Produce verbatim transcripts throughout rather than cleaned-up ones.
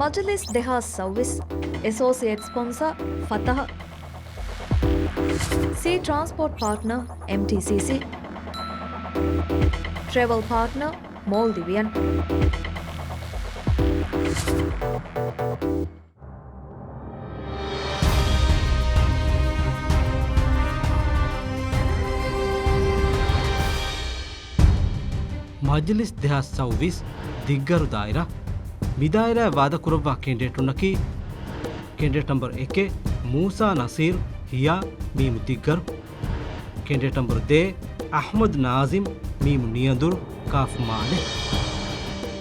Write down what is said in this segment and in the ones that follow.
މަޖިލިސް ދެހާސް ސައުވީސް، އެސޯސިއޭޓް ސްޕޮންސަރ ފަތަހަ، ސީ ޓްރާންސްޕޯޓް ޕާޓްނަރ އެމްޓީސީސީ، ޓްރެވަލް ޕާޓްނަރ މޯލްޑިވިއަން. މަޖިލިސް ދެހާސް ސައުވީސް ދިއްގަރު ދާއިރާ. މި ދާއިރާއަށް ވާދަކުރައްވާ ކެނޑިޑޭޓުންނަކީ، ކެނޑިޑޭޓް ނަމްބަރު އެކެއް، މޫސާ ނަސީރު، ހިޔާ، މީމު ދިއްގަރު. ކެނޑިޑޭޓް ނަމްބަރު ދޭއް، އަޙްމަދު ނާޒިމް، މީމު ނިޔަނދުރު، ކާފު މާލެ.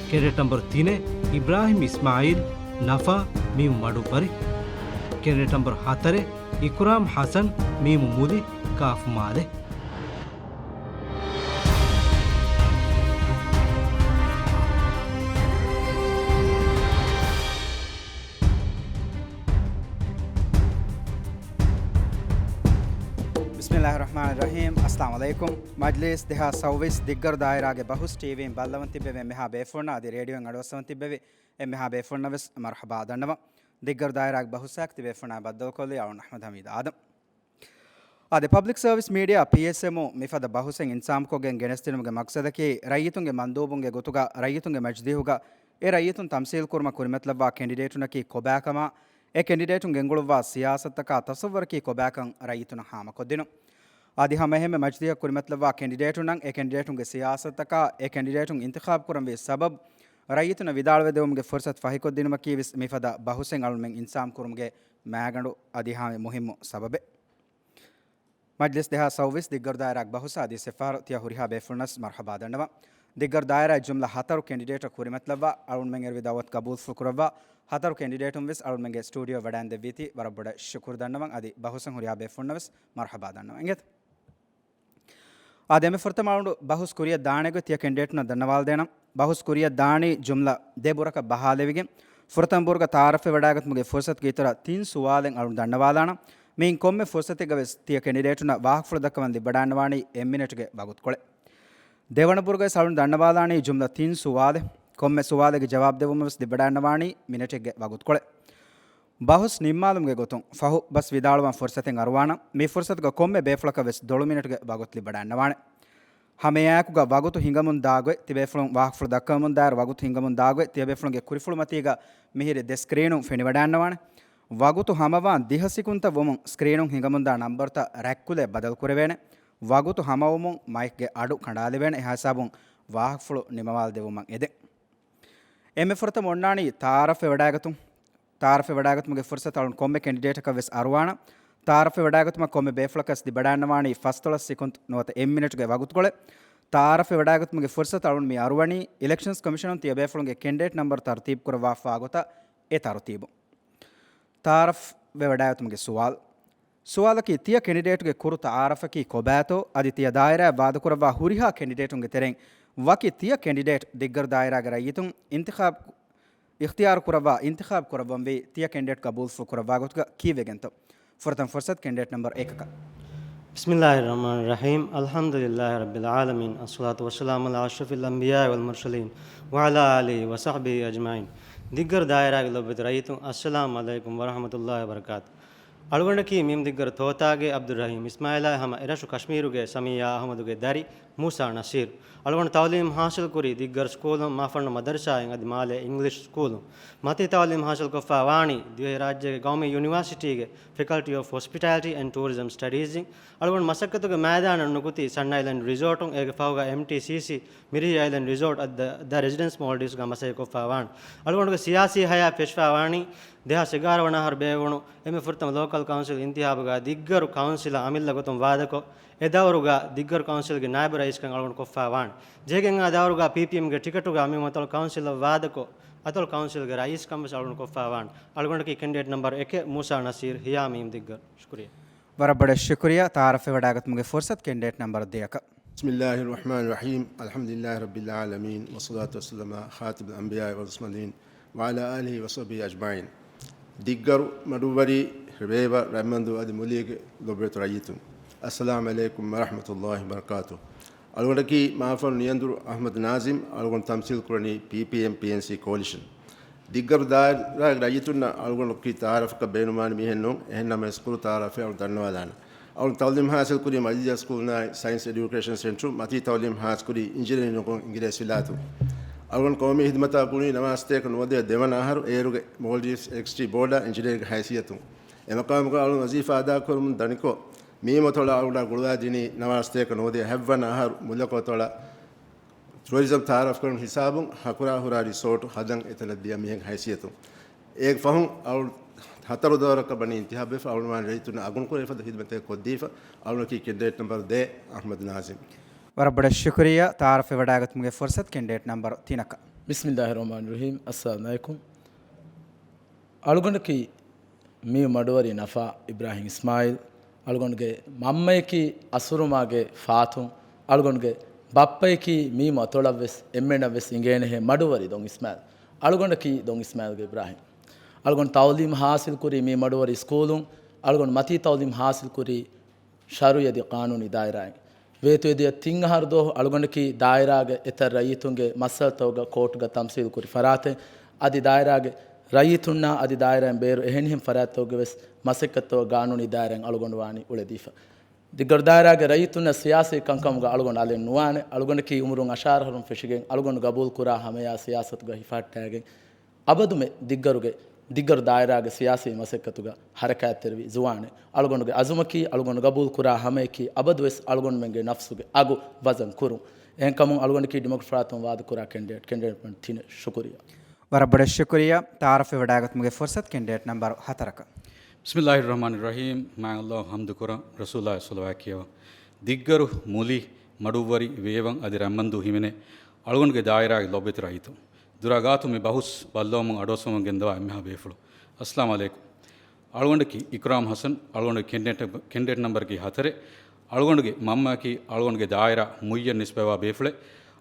ކެނޑިޑޭޓް ނަމްބަރު ތިނެއް، އިބްރާހިމް އިސްމާއީލް، ނަފާ، މީމު މަޑުއްވަރި. ކެނޑިޑޭޓް ނަމްބަރު ހަތަރެއް، އިކުރާމް ޙަސަން، މީމު މުލި، ކާފު މާލެ. ބިސްމިﷲިއްރަޙްމާނިއްރަޙީމް. އައްސަލާމު ޢަލައިކުމް. މަޖްލިސް ދެހާސް ސައުވީސް ދިއްގަރު ދާއިރާގެ ބަހުސް ޓީވީން ބައްލަވަން ތިއްބެވި އެންމެހާ ބޭފުޅުންނަށް އަދި ރޭޑިއޯއިން އަޑުއައްސަވަން ތިއްބެވި އެންމެހާ ބޭފުޅުންނަށް ވެސް މަރުޙަބާ ދަންނަވަން. ދިއްގަރު ދާއިރާގެ ބަހުސްއާއެކު ތިބޭފުޅުންނާ ބައްދަލުކޮށްލީ އަޅުން އަޙްމަދު ޙަމީދު އާދަމް. އާދެ، ޕަބްލިކް ސަރވިސް މީޑިއާ، ޕީއެސްއެމްއު، މިފަދަ ބަހުސެއް އިންތިޒާމްކޮށްގެން ގެނެސްދިނުމުގެ މަޤްޞަދަކީ، ރައްޔިތުންގެ މަންދޫބުންގެ ގޮތުގަ ރައްޔިތުންގެ މަޖިލީހުގަ އެ ރައްޔިތުން ތަމްސީލްކުރުމަށް ކުރިމަތިލައްވާ ކެނޑިޑޭޓުންނަކީ ކޮބާކަމާ، އެ ކެނޑިޑޭޓުން ގެންގުޅުއްވާ ސިޔާސަތަކާ ތަޞައްވަރަކީ ކޮބާކަން ރައްޔިތުނަށް ހާމަކޮށްދިނުން. އަދި ހަމައެހެންމެ މަޖިލީހަށް ކުރިމަތިލައްވާ ކެނޑިޑޭޓުންނަށް އެ ކެނޑިޑޭޓުންގެ ސިޔާސަތަކާ އެ ކެނޑިޑޭޓުން އިންތިޚާބު ކުރަންވީ ސަބަބު ރައްޔިތުންނަށް ވިދާޅުވެދެވުމުގެ ފުރުޞަތު ފަހިކޮށްދިނުމަކީ ވެސް މިފަދަ ބަހުސެއް އަޅުމެން އިންތިޒާމް ކުރުމުގެ މާގަނޑު އަދި ހާމަ މުހިއްމު ސަބަބެއް. މަޖްލިސް ދެހާސް ސައުވީސް ދިއްގަރު ދާއިރާގެ ބަހުސްއާ އަދި ސެފާރު ތިޔަ ހުރިހާ ބޭފުޅުންނަސް މަރުޙަބާ ދަންނަވަން. ދިއްގަރު ދާއިރާ ޖުމްލަ ހަތަރު ކެނޑިޑޭޓަށް ކުރިމަތިލައްވާ އަޅުންމެން އެރުވި ދައުވަތު ގަބޫލުފުޅު ކުރައްވާ ހަތަރު ކެނޑިޑޭޓުން ވެސް އަޅުންމެންގެ ސްޓޫޑިއޯ ވަޑައިން ދެއްވީތީ ވަރަށް ބޮޑަށް ޝުކުރު ދަންނަވަން. އަދި ބަހުސަށް ހުރިހާ ބޭފުޅުންނަށް ވެސް މަރުޙަބާ ދަންނަވަން. އިނގޭތަ؟ އާދެ، އެންމެ ފުރަތަމަ އަޅުގަނޑު ބަހުސް ކުރިއަށް ދާނެގޮތް ތިޔަ ކެނޑިޑޭޓުންނަށް ދަންނަވާލަދޭނަން. ބަހުސް ކުރިއަށް ދާނީ ޖުމްލަ ދެ ބުރަކަށް ބަހާލެވިގެން، ފުރަތަމަ ބުރުގަ ތަޢާރަފެއް ވެވަޑައިގަތުމުގެ ފުރުޞަތުގެ އިތުރަށް ތިން ސުވާލެއް އަޅުން ދަންނަވާލާނަން. މިއިން ކޮންމެ ފުރުޞަތެއްގަ ވެސް ތިޔަ ކެނޑިޑޭޓުންނަށް ވާހަކަފުޅު ދައްކަވަން ލިބިވަޑައިގަންނަވާނީ އެއް މިނެޓުގެ ވަގުތުކޮޅެއް. ދެވަނަ ބުރުގަ ވެސް އަޅުން ދަންނަވާލާނީ ޖުމްލަ ތިން ސުވާލެއް. ކޮންމެ ސުވާލެއްގެ ޖަވާބު ދެއްވުމަށް ވެސް ލިބިވަޑައިގަންނަވާނީ މިނެޓެއްގެ ވަގުތުކޮޅެއް. ބަހުސް ނިންމާލުމުގެ ގޮތުން ފަހު ބަސް ވިދާޅުވާން ފުރުޞަތެއް އަރުވާނަން. މި ފުރުޞަތުގަ ކޮންމެ ބޭފުޅަކަށް ވެސް ދޮޅު މިނެޓުގެ ވަގުތު ލިބިވަޑައިގަންނަވާނެ. ހަމައެއާއެކުގަ ވަގުތު ހިނގަމުން ދާގޮތް، ތިބޭފުޅުން ވާހަކަފުޅު ދައްކަވަމުން ދާއިރު ވަގުތު ހިނގަމުން ދާގޮތް، ތިޔަބޭފުޅުންގެ ކުރިފުޅުމަތީގަ މިހިރި ދެ ސްކްރީނުން ފެނިވަޑައިގަންނަވާނެ. ވަގުތު ހަމަވާން ދިހަ ސިކުންތައް ވުމުން ސްކްރީނުން ހިނގަމުންދާ ނަންބަރުތައް ރަތްކުލައި ބަދަލުކުރެވޭނެ. ވަގުތު ހަމަވުމުން މައިކްގެ އަޑު ކަނޑާލެވޭނެ. އެހާ ހިސާބުން ވާހަކަފުޅު ނިމަވާލަދެއްވުމަށް އެދެން. އެންމެ ފުރަތަމަ އޮންނާނީ ތަޢާރަފެއް ވަޑައިގަތުން. ތަޢާރަފެއް ވަޑައިގަތުމުގެ ފުރުޞަތު އަޅުން ކޮންމެ ކެނޑިޑޭޓަކަށް ވެސް އަރުވާނަން. ތަޢާރަފެއް ވަޑައިގަތުމަށް ކޮންމެ ބޭފުޅަކަށް ލިބިވަޑައިގަންނަވާނީ ފަސްދޮޅަސް ސިކުންތު ނުވަތަ އެއް މިނެޓުގެ ވަގުތުކޮޅެއް. ތަޢާރަފެއް ވަޑައިގަތުމުގެ ފުރުޞަތު އަޅުން މި އަރުވަނީ އިލެކްޝަންސް ކޮމިޝަނުން ތިޔަބޭފުޅުންގެ ކެނޑިޑޭޓް ނަންބަރު ތަރުތީބު ކުރައްވާފާ ގޮތަށް އެ ތަރުތީބު. ތަޢާރަފް ވެވަޑައިގަތުމުގެ ސުވާލު. ސުވާލަކީ، ތިޔަ ކެނޑިޑޭޓުގެ ކުރު ތަޢާރަފަކީ ކޮބާތޯ؟ އަދި ތިޔަ ދާއިރާއަށް ވާދަކުރައްވާ ހުރިހާ ކެނޑިޑޭޓުންގެ ތެރެއިން ވަކި ތިޔަ ކެނޑިޑޭޓް ދިއްގަރު ދާއިރާގެ ރައްޔިތުން އިންތިޚާބު، އިޚްތިޔާރު ކުރައްވާ، އިންތިޚާބު ކުރައްވަންވީ ތިޔަ ކެނޑިޑޭޓް ގަބޫލުފުޅު ކުރައްވާ ގޮތުގަ ކީއްވެގެންތޯ؟ ފުރަތަމަ ފުރުޞަތު ކެނޑިޑޭޓް ނަންބަރު އެކަކަށް. بسم الله الرحمن الرحيم. الحمد لله رب العالمين. الصلاة والسلام على أشرف الأنبياء والمرسلين وعلى آله وصحبه أجمعين. ދިއްގަރު ދާއިރާގެ ލޮބުވެތި ރައްޔިތުން، السلام عليكم ورحمة الله وبركاته. އަޅުގަނޑަކީ މީމު ދިއްގަރު ތޯތާގެ ޢަބްދުއްރަޙީމް އިސްމާޢީލާއި ހަމަ އެރަށު ކަޝްމީރުގެ ސަމިއްޔާ އަޙްމަދުގެ ދަރި މޫސާ ނަޞީރު. އަޅުގަނޑު ތަޢުލީމް ޙާޞިލްކުރީ ދިއްގަރު ސްކޫލުން، މާފަންނު މަދަރުސާއިން އަދި މާލޭ އިންގްލިޝް ސްކޫލުން. މަތީ ތަޢުލީމް ޙާޞިލްކޮށްފާ ވާނީ ދިވެހިރާއްޖޭގެ ގައުމީ ޔުނިވާސިޓީގެ ފެކަލްޓީ އޮފް ހޮސްޕިޓާލިޓީ އެންޑް ޓޫރިޒަމް ސްޓަޑީޒްއިން. އަޅުގަނޑު މަސައްކަތުގެ މައިދާނަށް ނުކުތީ ސަން އައިލެންޑް ރިސޯޓުން، އޭގެ ފަހުގަ އެމްޓީސީސީ މިރިހި އައިލެންޑް ރިސޯޓް އަދް ދަ ރެޒިޑެންސް މޯލްޑިވްސްގަ މަސައްކަތްކޮށްފާ ވާން. އަޅުގަނޑުގެ ސިޔާސީ ހަޔާތް ފެށިފާ ވާނީ ދެހާސް އެގާރަ ވަނަ އަހަރު ބޭއްވުނު އެންމެ ފުރަތަމަ ލޯކަލް ކައުންސިލް އިންތިހާބުގަ ދިއްގަރު ކައުންސިލަށް އަމިއްލަ ގޮތުން ވާދަކޮށް، އެ ދައުރުގަ ދިއްގަރު ކައުންސިލްގެ ނާއިބު ރައީސްކަން އަޅުގަނޑު ކޮށްފާ ވާން. ޖެހިގެން އާ ދައުރުގަ ޕީޕީއެމްގެ ޓިކެޓުގަ މި މަތޮޅު ކައުންސިލަށް ވާދަކޮށް، އަތޮޅު ކައުންސިލްގެ ރައީސްކަން ވެސް އަޅުގަނޑު ކޮށްފާ ވާން. އަޅުގަނޑަކީ ކެނޑިޑޭޓް ނަމްބަރު އެކެއް، މޫސާ ނަސީރް، ހިޔާ މީމް ދިއްގަރު. ޝުކުރިއްޔާ. ވަރަށް ބޮޑަށް ޝުކުރިއްޔާ. ތަޢާރަފެއް ވަޑައިގަތުމުގެ ފުރުޞަތު ކެނޑިޑޭޓް ނަމްބަރު ދެއަކަށް. بسم الله الرحمن الرحيم. الحمد لله رب العالمين. والصلاة والسلام على خاتم الأنبياء والمرسلين وعلى آله وصحبه أجمعين. ދިއްގަރު މަޑުއްވަރީ ރޭވަ ރަތްމަންދޫ އަދި މުލީގެ ލޮބުވެތި ރައްޔިތުން، السلام عليكم ورحمة الله وبركاته. އަޅުގަނޑަކީ މާފަން ނިޔަނދުރު އަޙްމަދު ނާޒިމް. އަޅުގަނޑު ތަމްސީލް ކުރަނީ ޕީޕީއެމް ޕީއެންސީ ކޯލިޝަން. ދިއްގަރު ދާއިރާގެ ރައްޔިތުންނަށް އަޅުގަނޑަކީ ތައާރަފަކަށް ބޭނުންވާނެ މީހެއް ނޫން. އެހެންނަމަވެސް ކުރު ތައާރަފެއް އަޅު ދަންނަވާލާނަން. އަޅު ތައުލީމް ހާސިލް ކުރީ މަޖިލީހަ ސްކޫލްނާއި ސައިންސް އެޑިއުކޭޝަން ސެންޓަރު. މަތީ ތައުލީމް ހާސިލް ކުރީ އިންޖިނިއަރިންގުން އިނގިރޭސިވިލާތު. އަޅުގަނޑު ޤައުމީ ޚިދުމަތާ ބުނީ ނަވާރަ ސަތޭކަ ނުވަދޭ ދެވަނަ އަހަރު އޭރުގެ މޯލްޑިވްސް އެލެކްޓްރިސިޓީ ބޯޑާ އިންޖިނިއަރގެ ހައިސިއްޔަތުން. އެމަޤާމުގަ އަޅު ވަޒީފާ އަދާކުރަމުން ދަނިކޮށް، މިއީ މަތޮޅަށް އަޅުގަނޑާ ގުޅުވާދިނީ ނަވާރަ ސަތޭކަ ނުވަދޭ ހަތްވަނަ އަހަރު މުލަކު އަތޮޅަށް ޓޫރިޒަމް ތައާރަފްކުރުމުގެ ހިސާބުން ހަކުރާ ހުރާ ރިސޯޓު ހަދަން އެތަނަށް ދިޔަ މީހެއްގެ ހައިސިއްޔަތުން. އޭގެ ފަހުން އަޅު ހަތަރު ދައުރަކަށް ވަނީ އިންތިހާބުވެފަ އަޅުގަނޑު ވާނީ ރައްޔިތުންނަށް އަގުން ކުރެވޭ ފަދަ ޚިދުމަތެއް ކޮށްދީފަ. އަޅުގަނޑަކީ ކެންޑިޑޭޓް ނަމްބަރު ދޭއް އަޙްމަދު ނާޒިމް. ވަރަށް ބޮޑަށް ޝުކުރިއްޔާ. ތައާރަފް ވެވަޑައިގަތުމުގެ ފުރުސަތު ކެންޑިޑޭޓް ނަމްބަރު ތިނަކަށް. ބިސްމިއްލާހި ރަޙްމާނި ރަޙީމް. އައްސަލާމް ޢަލައިކުމް. އަޅުގަނޑަކީ މީ މަޑުވެރި ނަފާ އިބްރާހިމް އިސްމާޢީލް. އަޅުގަނޑުގެ މަންމަޔަކީ އަސުރުމާގެ ފާތުން. އަޅުގަނޑުގެ ބައްޕަޔަކީ މީ މަތޮޅަށްވެސް އެންމެނަށްވެސް އިނގޭނެހޭ މަޑުވެރި ދޮން އިސްމާޢީލް. އަޅުގަނޑަކީ ދޮން އިސްމާޢީލްގެ އިބްރާހިމް. އަޅުގަނޑު ތައުލީމް ހާސިލް ކުރީ މީ މަޑުވެރި ސްކޫލުން. އަޅުގަނޑު މަތީ ތައުލީމް ހާސިލް ކުރީ ޝަރުޢިއްޔަތު ޤާނޫނީ ދާއިރާއިން. ވޭތުވެދިޔަ ތިން އަހަރު ދުވަހު އަޅުގަނޑަކީ ދާއިރާގެ އެތައް ރައްޔިތުންގެ މައްސަލަތަކުގަ ކޯޓުގަ ތަމްސީލް ކުރި ފަރާތެއް، އަދި ދާއިރާގެ ރައްޔިތުންނާ އަދި ދާއިރާއިން ބޭރު އެހެނިހެން ފަރާތްތަކުގަވެސް މަސައްކަތްތަކުގަ ގާނޫނީ ދާއިރާއިން އަޅުގަނޑު ވާނީ އުޅެދީފަ. ދިއްގަރު ދާއިރާގެ ރައްޔިތުންނަށް ސިޔާސީ ކަންކަމުގަ އަޅުގަނޑު އަލެއް ނުވާނެ. އަޅުގަނޑަކީ އުމުރުން އަށާރަ އަހަރުން ފެށިގެން އަޅުގަނޑު ގަބޫލު ކުރާ ހަމަޔާ ސިޔާސަތުގަ ހިފަހައްޓާގެން، އަބަދުމެ ދިއްގަރުގެ، ދިއްގަރު ދާއިރާގެ ސިޔާސީ މަސައްކަތުގަ ހަރަކާތްތެރިވި ޒުވާނެއް. އަޅުގަނޑުގެ އަޒުމަކީ އަޅުގަނޑު ގަބޫލު ކުރާ ހަމަޔަކީ އަބަދުވެސް އަޅުގަނޑުމެންގެ ނަފްސުގެ އަގު ވަޒަން ކުރުން. އެހެންކަމުން އަޅުގަނޑަކީ ޑިމޮކްރެޓް ފަރާތުން ވާދަކުރާ ކެންޑިޑޭޓް، ކެންޑިޑޭޓް ނަމްބަރު ތިނެއް. ޝުކުރިއްޔާ. ވަރަށް ބޮޑަށް ޝުކުރިއްޔާ. ތައާރަފް ވެވަޑައިގަތުމުގެ ފުރުސަތު ކެންޑިޑޭޓް ނަމްބަރު ހަތަރަކަށް. ބިސްމިއްލާހި ރަޙްމާނި ރަޙީމް. މާތް ﷲ އަށް ޙަމްދު ކުރަން، ރަސޫލާއަށް ޞަލަވާތް ކިޔަވަން. ދިއްގަރު، މުލި، މަޑުއްވަރި، ވޭވަން އަދި ރަންމަންދޫ ހިމެނޭ އަޅުގަނޑުގެ ދާއިރާގެ ލޮބުވެތި ރައްޔިތުން. ދުރާ ގާތުން މި ބަހުސް ބައްލަވަމުން އަޑުއައްސަވަމުން ގެންދަވާ އެންމެހާ ބޭފުޅުން. އައްސަލާމް ޢަލައިކުމް. އަޅުގަނޑަކީ އިކްރާމް ޙަސަން، އަޅުގަނޑުގެ ކެންޑިޑޭޓް، ކެންޑިޑޭޓް ނަމްބަރަކީ ހަތަރެއް. އަޅުގަނޑުގެ މަންމައަކީ އަޅުގަނޑުގެ ދާއިރާ މުއިއްޔަން ނިސްބަތްވާ ބޭފުޅެއް.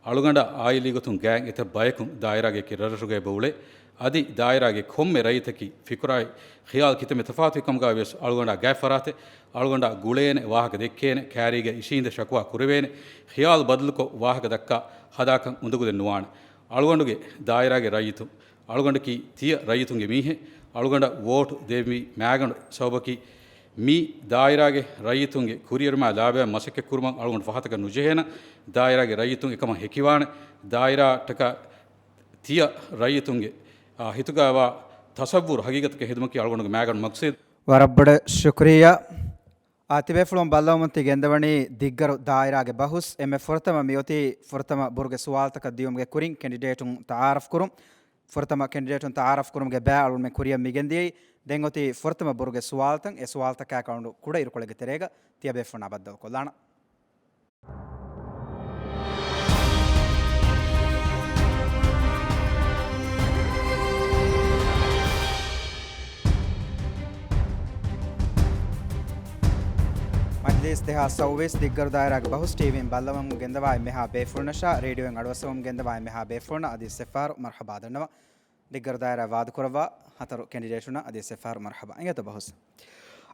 އަޅުގަނޑަށް ޢާއިލީ ގޮތުން ގާތް އެތައް ބަޔަކު ދާއިރާގެ އެކި ރަށްރަށުގައި އުޅޭ. އަދި ދާއިރާގެ ކޮންމެ ރައްޔިތަކީ ފިކުރާއި ޚިޔާލު ކިތަންމެ ތަފާތުވި ކަމުގައި ވިޔަސް އަޅުގަނޑާ ގާތް ފަރާތެއް އަޅުގަނޑާ ގުޅޭނެ، ވާހަކަ ދެއްކޭނެ، ކައިރީގައި އިށީނދެ ޝަކުވާ ކުރެވޭނެ، ޚިޔާލު ބަދަލުކޮށް ވާހަކަ ދައްކާ ހަދާކަށް އުނދަގުލެއް ނުވާނެ. އަޅުގަނޑުގެ ދާއިރާގެ ރައްޔިތުން އަޅުގަނޑަކީ ތިޔަ ރައްޔިތުންގެ މީހެއް. އަޅުގަނޑަށް ވޯޓު ދޭންވީ މާގަނޑު ސަބަބަކީ މި ދާއިރާގެ ރައްޔިތުންގެ ކުރިއެރުމާ ލާބަޔަށް މަސައްކަތްކުރުމަށް އަޅުގަނޑު ފަހަތަކަށް ނުޖެހޭނަ. ދާއިރާގެ ރައްޔިތުން އެކަމަށް ހެކިވާނެ. ދާއިރާއަކަށް ތިޔަ ރައްޔިތުންގެ، އާ، ހިތުގައިވާ ތަޞައްވުރު ހަގީގަތަކަށް ހެދުމަކީ އަޅުގަނޑުގެ މާގަނޑު މަޤްޞަދު. ވަރަށް ބޮޑަށް ޝުކުރިއްޔާ. އާ، ތިބޭފުޅުން ބައްލަވަމުން ތި ގެންދަވަނީ ދިއްގަރު ދާއިރާގެ ބަހުސް. އެންމެ ފުރަތަމަ މިއޮތީ ފުރަތަމަ ބުރުގެ ސުވާލުތަކަށް ދިޔުމުގެ ކުރިން ކެންޑިޑޭޓުން ތައާރަފް ކުރުން. ފުރަތަމަ ކެންޑިޑޭޓުން ތައާރަފް ކުރުމުގެ ބައި އަޅުގަނޑުމެން ކުރިއަށް މިގެންދިޔައީ. ދެން އޮތީ ފުރަތަމަ ބުރުގެ ސުވާލުތައް. އެ ސުވާލުތަކާ ކައުންޑު ކުޑަ އިރުކޮޅެއްގެ ތެރޭގަ ތިޔަބޭފުޅުންނާ ބައްދަލުކޮށްލާނަން. މަޖްލީސް ދެހާސް ސައުވީސް ދިއްގަރު ދާއިރާގެ ބަހުސް ޓީވީން ބައްލަވަމުން ގެންދަވާ އެންމެހާ ބޭފުޅުންނަށާ، ރޭޑިއޯއިން އަޑުއައްސަވަމުން ގެންދަވާ އެންމެހާ ބޭފުޅުންނަށް އަދި އެއްފަހަރު މަރްޙަބާ ދަންނަވަން. ދިއްގަރު ދާއިރާ ވާދަކުރައްވާ ހަތަރު ކެންޑިޑޭޓުންނަށް އަދި އެއްފަހަރު މަރްޙަބާ. އިނގޭތޯ ބަހުސް.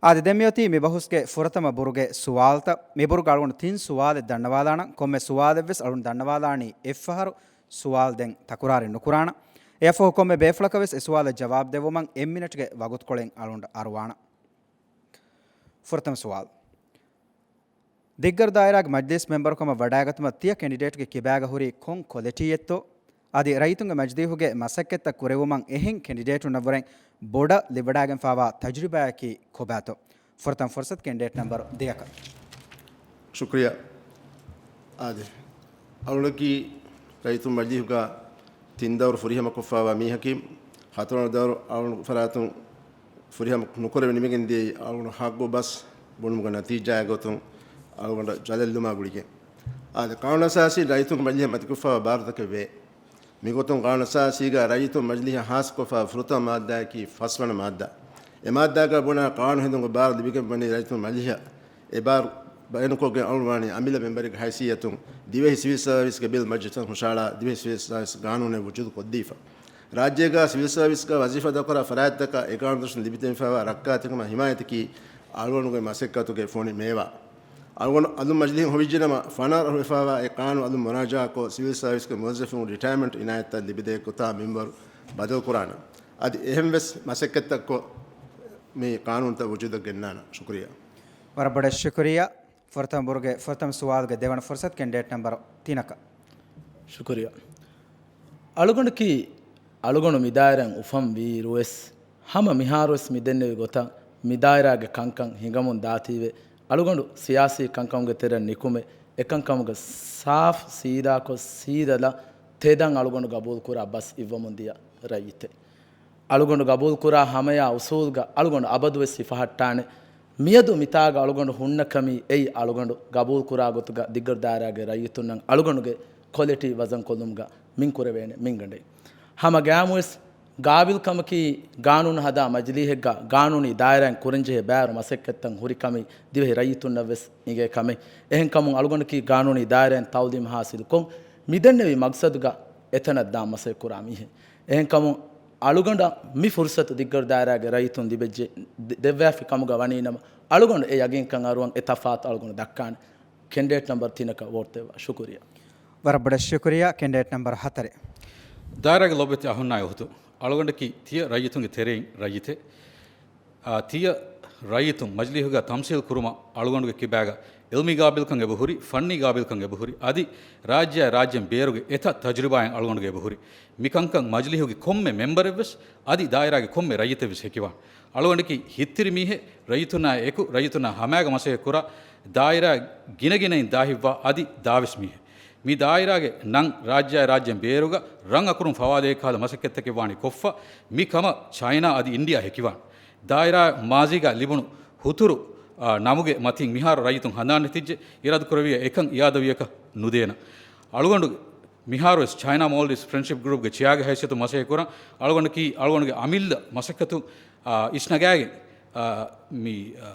އާދެ، ދެން މިއޮތީ މި ބަހުސްގެ ފުރަތަމަ ބުރުގެ ސުވާލުތައް. މި ބުރުގަ އަޅުގަނޑު ތިން ސުވާލެއް ދަންނަވާލާނަން. ކޮންމެ ސުވާލެއްވެސް އަޅުގަނޑު ދަންނަވާލާނީ އެއްފަހަރު. ސުވާލު ދެން ތަކުރާރެއް ނުކުރާނަން. އެއަށްފަހު ކޮންމެ ބޭފުޅަކަށްވެސް އެ ސުވާލަށް ޖަވާބު ދެއްވުމަށް އެއް މިނެޓްގެ ވަގުތުކޮޅެއް އަޅުގަނޑު އަރުވާނަން. ފުރަތަމަ ސުވާލު. ދިއްގަރު ދާއިރާގެ މަޖްލީސް މެމްބަރުކަމަށް ވަޑައިގަތުމަށް ތިޔަ ކެންޑިޑޭޓުގެ ކިބާގަ ހުރީ ކޮން ކޮލެޓީއެއްތޯ؟ އަދި ރައްޔިތުންގެ މަޖިލީހުގެ މަސައްކަތްތައް ކުރެވުމަށް އެހެން ކެންޑިޑޭޓުންނަށްވުރެން ބޮޑަށް ލިބިވަޑައިގެންފާވާ ތަޖުރިބާއަކީ ކޮބާތޯ؟ ފުރަތަމަ ފުރުސަތު ކެންޑިޑޭޓް ނަމްބަރު ދެއަކަށް. ޝުކުރިއްޔާ. އާދެ، އަޅުގަނޑަކީ ރައްޔިތުން މަޖިލީހުގަ ތިން ދައުރު ފުރިހަމަ ކޮށްފާވާ މީހަކީ، ހަތަރުވަނަ ދައުރު އަޅުގަނޑު ފަރާތުން ފުރިހަމަ ނުކުރެވި ނިމިގެން ދިޔައީ އަޅުގަނޑު ހައްގު ބަސް ބުނުމުގެ ނަތީޖާއެއް ގޮތުން އަޅުގަނޑަށް ޖަލަށްލުމާ ގުޅިގެން. އާދެ، ޤާނޫނު އަސާސީ ރައްޔިތުން މަޖިލީހަށް މަތިކޮށްފާވާ ބާރުތަކެއް ވޭ. މިގޮތުން ޤާނޫނު އަސާސީގަ ރައްޔިތުން މަޖިލީހަށް ހާއްސަކޮށްފާ ފުރަތަމަ މާއްދާއަކީ ފަސްވަނަ މާއްދާ. އެ މާއްދާގަ ބުނާ ޤާނޫނު ހެދުމުގެ ބާރު ލިބިގެން ވަނީ ރައްޔިތުން މަޖިލީހަށް. އެ ބާރު ބަޔާނުކޮށްގެން އަޅުގަނޑު ވާނީ އަމިއްލަ މެމްބަރެއްގެ ހައިސިއްޔަތުން ދިވެހި ސިވިލް ސާވިސްގެ ބިލް މަޖިލިސްއަށް ހުށަހަޅާ ދިވެހި ސިވިލް ސާވިސް ގާނޫނެއް ވުޖޫދު ކޮށްދީފަ. ރާއްޖޭގަ ސިވިލް ސާވިސްގަ ވަޒީފާ ދައުކުރާ ފަރާތްތަކަށް އެ ގާނޫނު ދަށުން ލިބިދެންފައިވާ ރައްކާތެރިކަމާ ހިމާޔަތަކީ އަޅުގަނޑުގެ މަސައްކަތުގެ ފޮނި މޭވާ. އަޅުގަނޑު އަލުން މަޖިލީހުން ހޮވިއްޖެނަމަ، ފަނަރަ އަހަރު ވެފައިވާ އެ ޤާނޫނު އަލުން މުރާޖާކޮށް، ސިވިލް ސާވިސްގެ މުވައްޒަފުން ރިޓަޔަރމަންޓް އިނާޔަތްތައް ލިބިދޭ ގޮތާ މެމްބަރު ބަދަލުކުރާނެ. އަދި އެހެން ވެސް މަސައްކަތްތައްކޮށް މި ޤާނޫނުތައް ވުޖޫދަށް ގެންނާނަން. ޝުކުރިއްޔާ. ވަރަށް ބޮޑަށް ޝުކުރިއްޔާ. ފުރަތަމަ ބުރުގެ ފުރަތަމަ ސުވާލުގެ ދެވަނަ ފުރުސަތު ކެންޑިޑޭޓް ނަމްބަރު ތިނަކަށް. ޝުކުރިއްޔާ. އަޅުގަނޑަކީ، އަޅުގަނޑު މި ދާއިރާއިން އުފަންވިއިރުވެސް، ހަމަ މިހާރުވެސް މި ދެންނެވި ގޮތަށް މި ދާއިރާގެ ކަންކަން ހިނގަމުން ދާތީވެ، އަޅުގަނޑު ސިޔާސީ ކަންކަމުގެ ތެރެއަށް ނިކުމެ، އެކަންކަމުގަ ސާފް ސީދާކޮށް ސީދަލަށް ތެދަށް އަޅުގަނޑު ގަބޫލުކުރާ ބަސް އިއްވަމުން ދިޔަ ރައްޔިތެއް. އަޅުގަނޑު ގަބޫލުކުރާ ހަމަޔާ އުސޫލުގަ އަޅުގަނޑު އަބަދުވެސް ހިފަހައްޓާނެ. މިއަދު މިތާގަ އަޅުގަނޑު ހުންނަ ކަމީ އެއީ އަޅުގަނޑު ގަބޫލުކުރާ ގޮތުގަ ދިއްގަރު ދާއިރާގެ ރައްޔިތުންނަށް އަޅުގަނޑުގެ ކޮލިޓީ ވަޒަންކޮށްލުމުގަ މިން ކުރެވޭނެ މިންގަނޑެއް. ހަމަ ގައިމުވެސް ގާބިލްކަމަކީ ގާނޫނު ހަދާ މަޖިލީހެއްގަ ގާނޫނީ ދާއިރާއިން ކުރަންޖެހޭ ބައިވަރު މަސައްކަތްތައް ހުރި ކަމީ ދިވެހި ރައްޔިތުންނަށްވެސް އިނގޭ ކަމެއް. އެހެންކަމުން އަޅުގަނޑަކީ ގާނޫނީ ދާއިރާއިން ތައުލީމް ހާސިލުކޮށް، މިދެންނެވި މަގްސަދުގަ އެތަނަށް ދާން މަސައްކަތްކުރާ މީހެއް. އެހެންކަމުން އަޅުގަނޑަށް މި ފުރުސަތު ދިއްގަރު ދާއިރާގެ ރައްޔިތުން ލިބެއްޖެ-، ދެ-، ދެއްވާފި ކަމުގަ ވަނީނަމަ، އަޅުގަނޑު އެ ޔަގީންކަން އަރުވަން އެ ތަފާތު އަޅުގަނޑު ދައްކާނެ. ކެންޑިޑޭޓް ނަމްބަރު ތިނަކަށް ވޯޓް ދެއްވާ. ޝުކުރިއްޔާ. ވަރަށް ބޮޑަށް ޝުކުރިއްޔާ. ކެންޑިޑޭޓް ނަމްބަރު ހަތަރެއް. ދާއިރާގެ ލޯބިވެތި އަހުންނާއި އުހުދު، އަޅުގަނޑަކީ ތިޔަ ރައްޔިތުންގެ ތެރެއިން ރައްޔިތެއް. އާ، ތިޔަ ރައްޔިތުން މަޖިލީހުގަ ތަމްސީލް ކުރުމަށް އަޅުގަނޑުގެ ކިބާގަ އިލްމީ ގާބިލްކަން އެބަހުރި، ފަންނީ ގާބިލްކަން އެބަހުރި، އަދި ރާއްޖެއާ ރާއްޖެއިން ބޭރުގެ އެތައް ތަޖުރިބާއެއް އަޅުގަނޑުގެ އެބަހުރި. މިކަންކަން މަޖިލީހުގެ ކޮންމެ މެމްބަރެއްވެސް އަދި ދާއިރާގެ ކޮންމެ ރައްޔިތެއްވެސް ހެކިވާން. އަޅުގަނޑަކީ ހިތްތިރި މީހެއް، ރައްޔިތުންނާ އެކު ރައްޔިތުންނާ ހަމައިގަ މަސައްކަތް ކުރާ، ދާއިރާ ގިނަގިނައިން ދާހިތްވާ އަދި ދާވެސް މީހެއް. މި ދާއިރާގެ ނަން ރާއްޖެއާ ރާއްޖެއިން ބޭރުގަ ރަން އަކުރުން ފަވާދޭ ކަހަލަ މަސައްކަތްތަކެއް ވާނީ ކޮށްފަ، މި ކަމަށް ޗައިނާ އަދި އިންޑިއާ ހެކިވާން. ދާއިރާ މާޒީގަ ލިބުނު ހުތުރު، އާ، ނަމުގެ މަތިން މިހާރު ރައްޔިތުން ހަނދާން ނެތިއްޖެ، އިރާދަކުރެއްވިއްޔާ އެކަން އިއާދަވިޔަކަށް ނުދޭނަ. އަޅުގަނޑު މިހާރުވެސް ޗައިނާ މޯލްޑިވްސް ފްރެންޑްޝިޕް ގްރޫޕްގެ ޗެއާގެ ހައިސިއްޔަތުން މަސައްކަތް ކުރަން. އަޅުގަނޑަކީ އަޅުގަނޑުގެ އަމިއްލަ މަސައްކަތު، އާ، އިސްނަގާގެން، އާ، މި، އާ،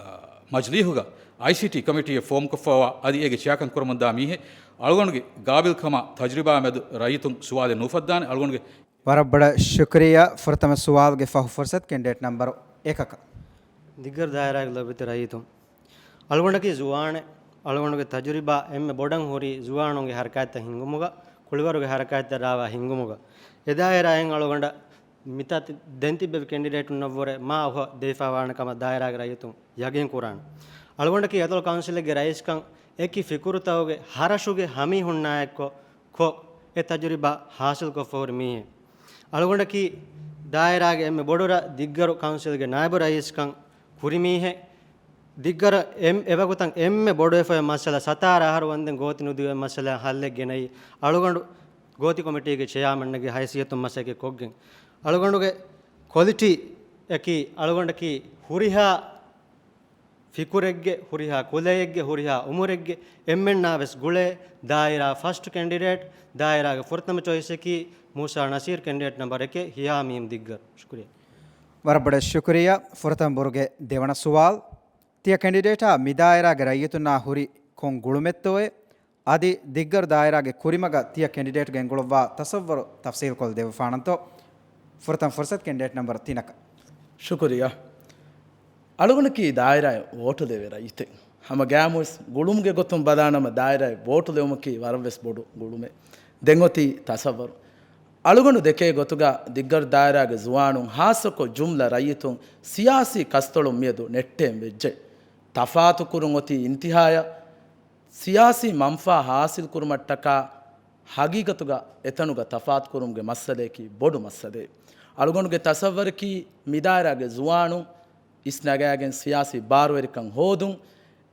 މަޖިލީހުގަ އައިސީޓީ ކޮމިޓީއެއް ފޯމްކޮށްފަވާ އަދި އޭގެ ޗެއާކަން ކުރަމުންދާ މީހެއް. އަޅުގަނޑުގެ ގާބިލްކަމާ ތަޖުރިބާ މެދު ރައްޔިތުން ސުވާލެއް ނުއުފައްދާނެ. އަޅުގަނޑުގެ ވަރަށް ބޮޑަށް ޝުކުރިއްޔާ. ފުރަތަމަ ސުވާލުގެ ފަހު ފުރުސަތު ކެންޑިޑޭޓް ނަމްބަރު އެކަކަށް. ދިއްގަރު ދާއިރާގެ ލޯބިވެތި ރައްޔިތުން. އަޅުގަނޑަކީ ޒުވާނެއް. އަޅުގަނޑުގެ ތަޖުރިބާ އެންމެ ބޮޑަށް ހުރީ ޒުވާނުންގެ ހަރަކާތްތައް ހިންގުމުގަ، ކުޅިވަރުގެ ހަރަކާތްތައް ރާވާ ހިންގުމުގަ. އެ ދާއިރާއިން އަޅުގަނޑަށް މިތާ ތި-، ދެން ތިއްބެވި ކެންޑިޑޭޓުންނަށްވުރެ މާ އުހަށް ދެވިފައިވާނެ ކަމަށް ދާއިރާގެ ރައްޔިތުން ޔަގީން ކުރާނެ. އަޅުގަނޑަކީ އަތޮޅު ކައުންސިލެއްގެ ރައީސްކަން އެކި ފިކުރުތަކުގެ ހަރަށުގެ ހަމީހުންނާއެއްކޮށް، ކޮށް، އެ ތަޖުރިބާ ހާސިލްކޮށްފަ ހުރި މީހެއް. އަޅުގަނޑަކީ ދާއިރާގެ އެންމެ ބޮޑު ރަށް ދިއްގަރު ކައުންސިލްގެ ނާއިބު ރައީސްކަން ކުރި މީހެއް. ދިއްގަރަށް އެން-، އެވަގުތަށް އެންމެ ބޮޑުވެފައި މައްސަލަ ސަތާރަ އަހަރު ވަންދެން ގޯތި ނުދިޔަ މައްސަލަ ހައްލެއް ގެނައީ އަޅުގަނޑު ގޯތި ކޮމިޓީގެ ޗެއާމަންގެ ހައިސިއްޔަތުން މަސައްކަތް ކޮށްގެން. އަޅުގަނޑުގެ ކޮލިޓީއަކީ އަޅުގަނޑަކީ ހުރިހާ ފިކުރެއްގެ، ހުރިހާ ކުލައެއްގެ، ހުރިހާ އުމުރެއްގެ އެންމެންނާވެސް ގުޅޭ ދާއިރާ ފަސްޓް ކެންޑިޑޭޓް، ދާއިރާގެ ފުރަތަމަ ޗޮއިސަކީ މޫސާ ނަސީރް ކެންޑިޑޭޓް ނަމްބަރު އެކެއް ހިޔާމީމް ދިއްގަރު. ޝުކުރިއްޔާ. ވަރަށް ބޮޑަށް ޝުކުރިއްޔާ. ފުރަތަމަ ބުރުގެ ދެވަނަ ސުވާލު. ތިޔަ ކެންޑިޑޭޓާ މި ދާއިރާގެ ރައްޔިތުންނާ ހުރި ކޮން ގުޅުމެއްތޯއޭ؟ އަދި ދިއްގަރު ދާއިރާގެ ކުރިމަގަށް ތިޔަ ކެންޑިޑޭޓްގެ ގެންގުޅުއްވާ ތަސައްވަރު ތަފްސީލްކޮށް ދެއްވާނަންތޯ؟ ފުރަތަމަ ފުރުސަތު ކެންޑިޑޭޓް ނަމްބަރު ތިނަކަށް. ޝުކުރިއްޔާ. އަޅުގަނޑަކީ ދާއިރާއަށް ވޯޓު ލެވޭ ރައްޔިތެއް. ހަމަ ގައިމުވެސް ގުޅުމުގެ ގޮތުން ބަލާނަމަ ދާއިރާއަށް ވޯޓު ލެވުމަކީ ވަރަށްވެސް ބޮޑު ގުޅުމެއް. ދެން އޮތީ ތަސައްވަރު. އަޅުގަނޑު ދެކޭ ގޮތުގަ ދިއްގަރު ދާއިރާގެ ޒުވާނުން ހާއްސަކޮށް ޖުމްލަ ރައްޔިތުން ސިޔާސީ ކަސްތޮޅުން މިއަދު ނެއްޓޭން ވެއްޖެ. ތަފާތުކުރުން އޮތީ އިންތިހާޔަށް. ސިޔާސީ މަންފާ ހާސިލްކުރުމަށްޓަކާ ހަގީގަތުގަ އެތަނުގަ ތަފާތުކުރުމުގެ މައްސަލަޔަކީ ބޮޑު މައްސަލައެއް. އަޅުގަނޑުގެ ތަސައްވަރަކީ މިދާއިރާގެ ޒުވާނުން އިސްނަގާގެން ސިޔާސީ ބާރުވެރިކަން ހޯދުން،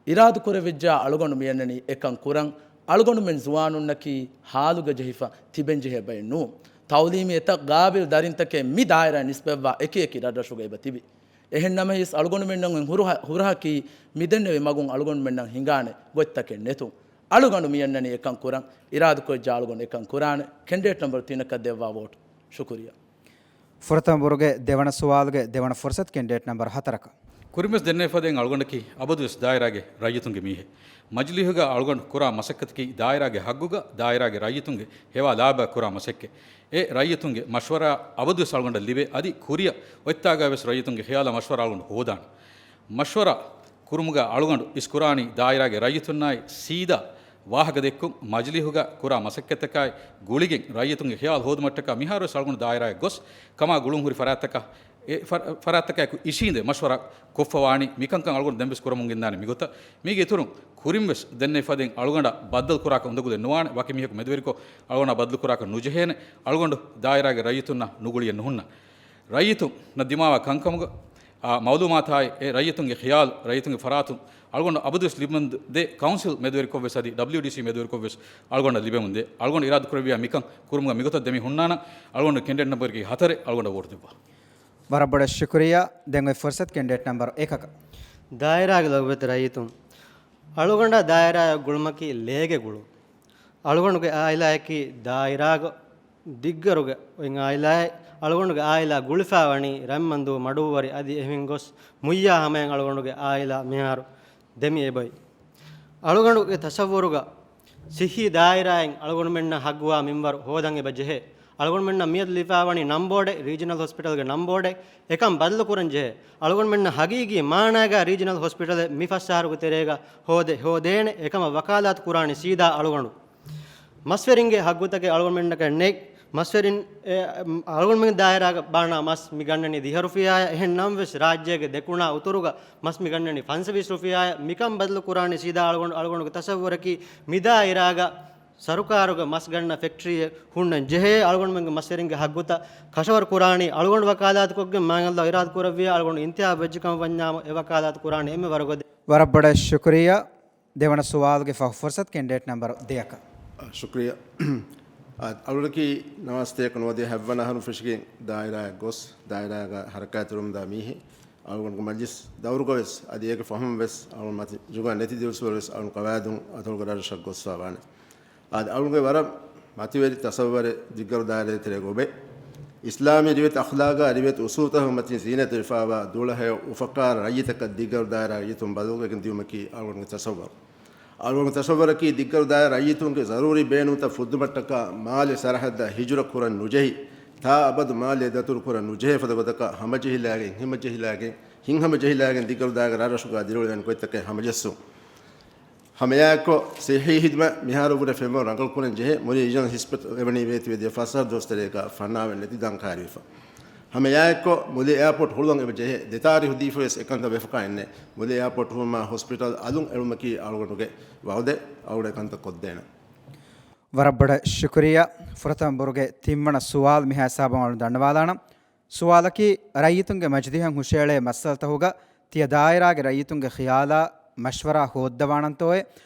އިރާދަކުރެވިއްޖާ އަޅުގަނޑު މިއަންނަނީ އެކަން ކުރަން. އަޅުގަނޑުމެން ޒުވާނުންނަކީ ހާލުގަ ޖެހިފަ ތިބެންޖެހޭ ބައެއް ނޫން. ތައުލީމީ އެތައް ގާބިލް ދަރިންތަކެއް މި ދާއިރާއަށް ނިސްބަތްވާ އެކި އެކި ރަށްރަށުގަ އެބަ ތިބި. އެހެން ނަމަވެސް އަޅުގަނޑުމެންނަށް އޮތް ހުރަހަ-، ހުރަހަކީ މިދެންނެވި މަގުން އަޅުގަނޑުމެންނަށް ހިނގާނެ ގޮތްތަކެއް ނެތުން. އަޅުގަނޑު މިއަންނަނީ އެކަން ކުރަން. އިރާދަކުރެއްޖާ އަޅުގަނޑު އެކަން ކުރާނެ. ކެންޑިޑޭޓް ނަމްބަރު ތިނަކަށް ދެއްވާ ވޯޓު. ޝުކުރިއްޔާ. ފުރަތަމަ ބުރުގެ ދެވަނަ ސުވާލުގެ ދެވަނަ ފުރުސަތު ކެންޑިޑޭޓް ނަމްބަރު ހަތަރަކަށް. ކުރިންވެސް ދެންނެވި ފަދައިން އަޅުގަނޑަކީ އަބަދުވެސް ދާއިރާގެ ރައްޔިތުންގެ މީހެއް. މަޖިލީހުގަ އަޅުގަނޑު ކުރާ މަސައްކަތަކީ ދާއިރާގެ ހައްގުގަ ދާއިރާގެ ރައްޔިތުންގެ ހެވާ ލާބަށް ކުރާ މަސައްކަތް. އެ ރައްޔިތުންގެ މަޝްވަރާ އަބަދުވެސް އަޅުގަނޑަށް ލިބޭ. އަދި ކުރިއަށް އޮތްތާގަވެސް ރައްޔިތުންގެ ހިޔާލާ މަޝްވަރާ އަޅުގަނޑު ހޯދާނެ. މަޝްވަރާ ކުރުމުގަ އަޅުގަނޑު އިސްކުރާނީ ދާއިރާގެ ރައްޔިތުންނާއި ސީދާ ވާހަކަ ދެއްކުން، މަޖިލީހުގަ ކުރާ މަސައްކަތްތަކާއި ގުޅިގެން ރައްޔިތުންގެ ޚިޔާލު ހޯދުމަށްޓަކާ މިހާރުވެސް އަޅުގަނޑު ދާއިރާއެއް ގޮސް، ކަމާ ގުޅުން ހުރި ފަރާތްތަކާ، އެ ފަ-، ފަރާތްތަކާއެކު އިށީނދެ މަޝްވަރާ ކޮށްފަ ވާނީ. މިކަންކަން އަޅުގަނޑު ދެންވެސް ކުރަމުން ގެންދާނެ މިގޮތަށް. މީގެ އިތުރުން ކުރިންވެސް ދެންނެވި ފަދައިން އަޅުގަނޑަށް ބައްދަލު ކުރާކަށް އުނދަގޫލެއް ނުވާނެ. ވަކި މީހަކު މެދުވެރިކޮށް އަޅުގަނޑާ ބައްދަލު ކުރާކަށް ނުޖެހޭނެ. އަޅުގަނޑު ދާއިރާގެ ރައްޔިތުންނާ ނުގުޅިއެއް ނުހުންނަ. ރައްޔިތުންނަށް ދިމާވާ ކަންކަމުގަ، އާ، މައުލޫމާތާއި އެ ރައްޔިތުންގެ ޚިޔާލު، ރައްޔިތުންގެ ފަރާތުން އަޅުގަނޑު އަބަދުވެސް ލިބުމެއް ދޭ. ކައުންސިލް މެދުވެރިކޮށްވެސް އަދި ޑަބްލިއުޑީސީ މެދުވެރިކޮށްވެސް އަޅުގަނޑަށް ލިބެމުން ދޭ. އަޅުގަނޑު އިރާދަ ކުރެއްވިޔާ މިކަން ކުރުމުގަ މިގޮތަށް ދެމި ހުންނާނަން. އަޅުގަނޑު ކެންޑިޑޭޓް ނަމްބަރަކީ ހަތަރެއް އަޅުގަނޑަށް ވޯޓް ދެއްވާ. ވަރަށް ބޮޑަށް ޝުކުރިއްޔާ. ދެން އޮތް ފުރުސަތު ކެންޑިޑޭޓް ނަމްބަރު އެކަކަށް. ދާއިރާގެ ލޮބުވެތި ރައްޔިތުން، އަޅުގަނޑާ ދާއިރާއަށް ގުޅުމަކީ ލޭގެ ގުޅުން. އަޅުގަނޑުގެ އާއިލާއަކީ ދާއިރާގަ އޮތް އާއިލާއެއް. އަޅުގަނޑުގެ އާއިލާ ގުޅިފާވަނީ ރަތްމަންދޫ މަޑުއްވަރި އަދި އެހެން ގޮސް މުއްޔާ ހަމަޔަށް އަޅުގަނޑުގެ އާއިލާ މިހާރު ދެމި އެބައި. އަޅުގަނޑުގެ ތަސައްވުރުގަ ސިއްހީ ދާއިރާއިން އަޅުގަނޑުމެންނަށް ހައްގުވާ މިންވަރު ހޯދަން އެބަ ޖެހޭ. އަޅުގަނޑުމެންނަށް މިއަދު ލިބިފާވަނީ ނަންބޯޑެއް، ރީޖަނަލް ހޮސްޕިޓަލްގެ ނަންބޯޑެއް. އެކަން ބަދަލު ކުރަން ޖެހޭ. އަޅުގަނޑުމެންނަށް ހަގީގީ މާނާގަ ރީޖަނަލް ހޮސްޕިޓަލެއް މި ފަސް އަހަރުގެ ތެރޭގަ ހޯދެ، ހޯދޭނެ. އެކަމަށް ވަކާލާތު ކުރާނީ ސީދާ އަޅުގަނޑު. މަސްވެރިންގެ ހައްގުތަކެއް އަޅުގަނޑުމެންނަކަށް ނެތް. މަސްވެރިން، އެ، އަޅުގަނޑުމެންގެ ދާއިރާގަ ބާނާ މަސް މި ގަންނަނީ ދިހަ ރުފިޔާއަށް. އެހެން ނަމަވެސް، ރާއްޖޭގެ ދެކުނާ އުތުރުގަ މަސް މި ގަންނަނީ ފަންސަވީސް ރުފިޔާއަށް. މިކަން ބަދަލު ކުރާނީ ސީދާ އަޅުގަނޑު، އަޅުގަނޑުގެ ތަސައްވުރަކީ މި ދާއިރާގަ ސަރުކާރުގެ މަސް ގަންނަ ފެކްޓްރީއެއް ހުންނަން ޖެހޭ. އަޅުގަނޑުމެންގެ މަސްވެރިންގެ ހައްގުތައް ކަށަވަރު ކުރާނީ އަޅުގަނޑު ވަކާލާތުކޮށްގެން މާތް ﷲ އިރާދަ ކުރެއްވިޔާ އަޅުގަނޑު އިންތިހާބު ވެއްޖެ ކަމަށް ވަންޏާމު އެ ވަކާލާތު ކުރާނީ އެންމެ ވަރުގަދަ. ވަރަށް ބޮޑަށް ޝުކުރިއްޔާ. ދެވަނަ ސުވާލުގެ ފަހު ފުރުސަތު ކެންޑިޑޭޓް ނަމްބަރު ދެއަކަށް. އާ، ޝުކުރިއްޔާ. އާ، އަޅުގަނޑަކީ ނަވާސްތޭކަ ނުވަދިހަ ހަތްވަނަ އަހަރުން ފެށިގެން ދާއިރާއަށް ގޮސް، ދާއިރާގަ ހަރަކާތްތެރިވަމުންދާ މީހެއް. އަޅުގަނޑުގެ މަޖިލިސް ދައުރުގަވެސް އަދި އޭގެ ފަހުން ވެސް އަޅުގަނޑު މަތި ޖުގަ ނެތި ދިވެސްވަރުވެސް އަޅުގަނޑު ޤަވާއިދުން އަތޮޅުގެ ރަށްރަށަށް ގޮސްފާވާނެ. އާދެ، އަޅުގަނޑުގެ ވަރަށް މަތިވެރި ތަސައްވަރެއް ދިއްގަރު ދާއިރާގެ ތެރޭގަ އޮވޭ. އިސްލާމީ ރިވެތި އަޚްލާގާ ރިވެތި އުސޫލުތަކުގެ މަތިން ޒީނަތް ވެފާވާ ދުވަހަށް އުފައްކާރަ ރައްޔިތަކަށް ދިއްގަރު ދާއިރާ ރައްޔިތުން ބަދަލުކޮށްގެން ދިއުމަކީ އަޅުގަނޑުގެ ތަސައްވަރު. އަޅުގަނޑުގެ ތަސައްވަރަކީ ދިއްގަރު ދާއިރާ ރައްޔިތުންގެ ޒަރޫރީ ބޭނުންތައް ފުއްދުމަށްޓަކާ މާލެ ސަރަހައްދަށް ހިޖުރަ ކުރަން ނުޖެހި، ތާ އަބަދު މާލެ ދަތުރު ކުރަން ނުޖެހޭ ފަދަ ގޮތަކަށް ހަމަޖެހިލާގެން، ހިމަޖެހިލާގެން، ހިތްހަމަޖެހިލާގެން ދިއްގަރު ދާއިރާގެ ރަށްރަށުގަ ދިރިއުޅެން ގޮތްތަކެއް ހަމަޖެއްސުން. ހަމައެއާއެއްކޮށް، ސިއްހީ ހިދުމަތް މިހާރު ވުރެ ފެންވަރު ރަނގަޅު ކުރަން ޖެހޭ. މުޅި ރީޖަނަލް ހޮސްޕިޓަލް އެވަނީ ވޭތުވެދިޔަ ފަސް އަހަރު ދުވަސް ތެރޭގަ ފަންނާވެ ނެތި ދަންކާރިވެފަ. ހަމައެއާއެއްކޮށް، މުޅި އެއާޕޯޓް ހުޅުވަން އެބަ ޖެހޭ. ދެތާރީހު ދީފަވެސް އެކަންތައް ވެފަކާ އެއްނެއް. މުޅި އެއާޕޯޓް ހުޅުވުމާ ހޮސްޕިޓަލް އަލުން އެޅުމަކީ އަޅުގަނޑުގެ ވައުދެއް. އަޅުގަނޑު އެކަންތައް ކޮށްދޭނަން. ވަރަށް ބޮޑަށް ޝުކުރިއްޔާ. ފުރަތަމަ ބުރުގެ ތިންވަނަ ސުވާލު މިހާ ހިސާބުން އަޅުން ދަންނަވާލާނަން. ސުވާލަކީ، ރައްޔިތުންގެ މަޖިލީހަށް ހުށައެޅޭ މައްސަލަތަކުގަ ތިޔަ ދާއިރާގެ ރައްޔިތުންގެ ޚިޔާލާ މަޝްވަރާ ހޯއްދަވާނަންތޯއޭ؟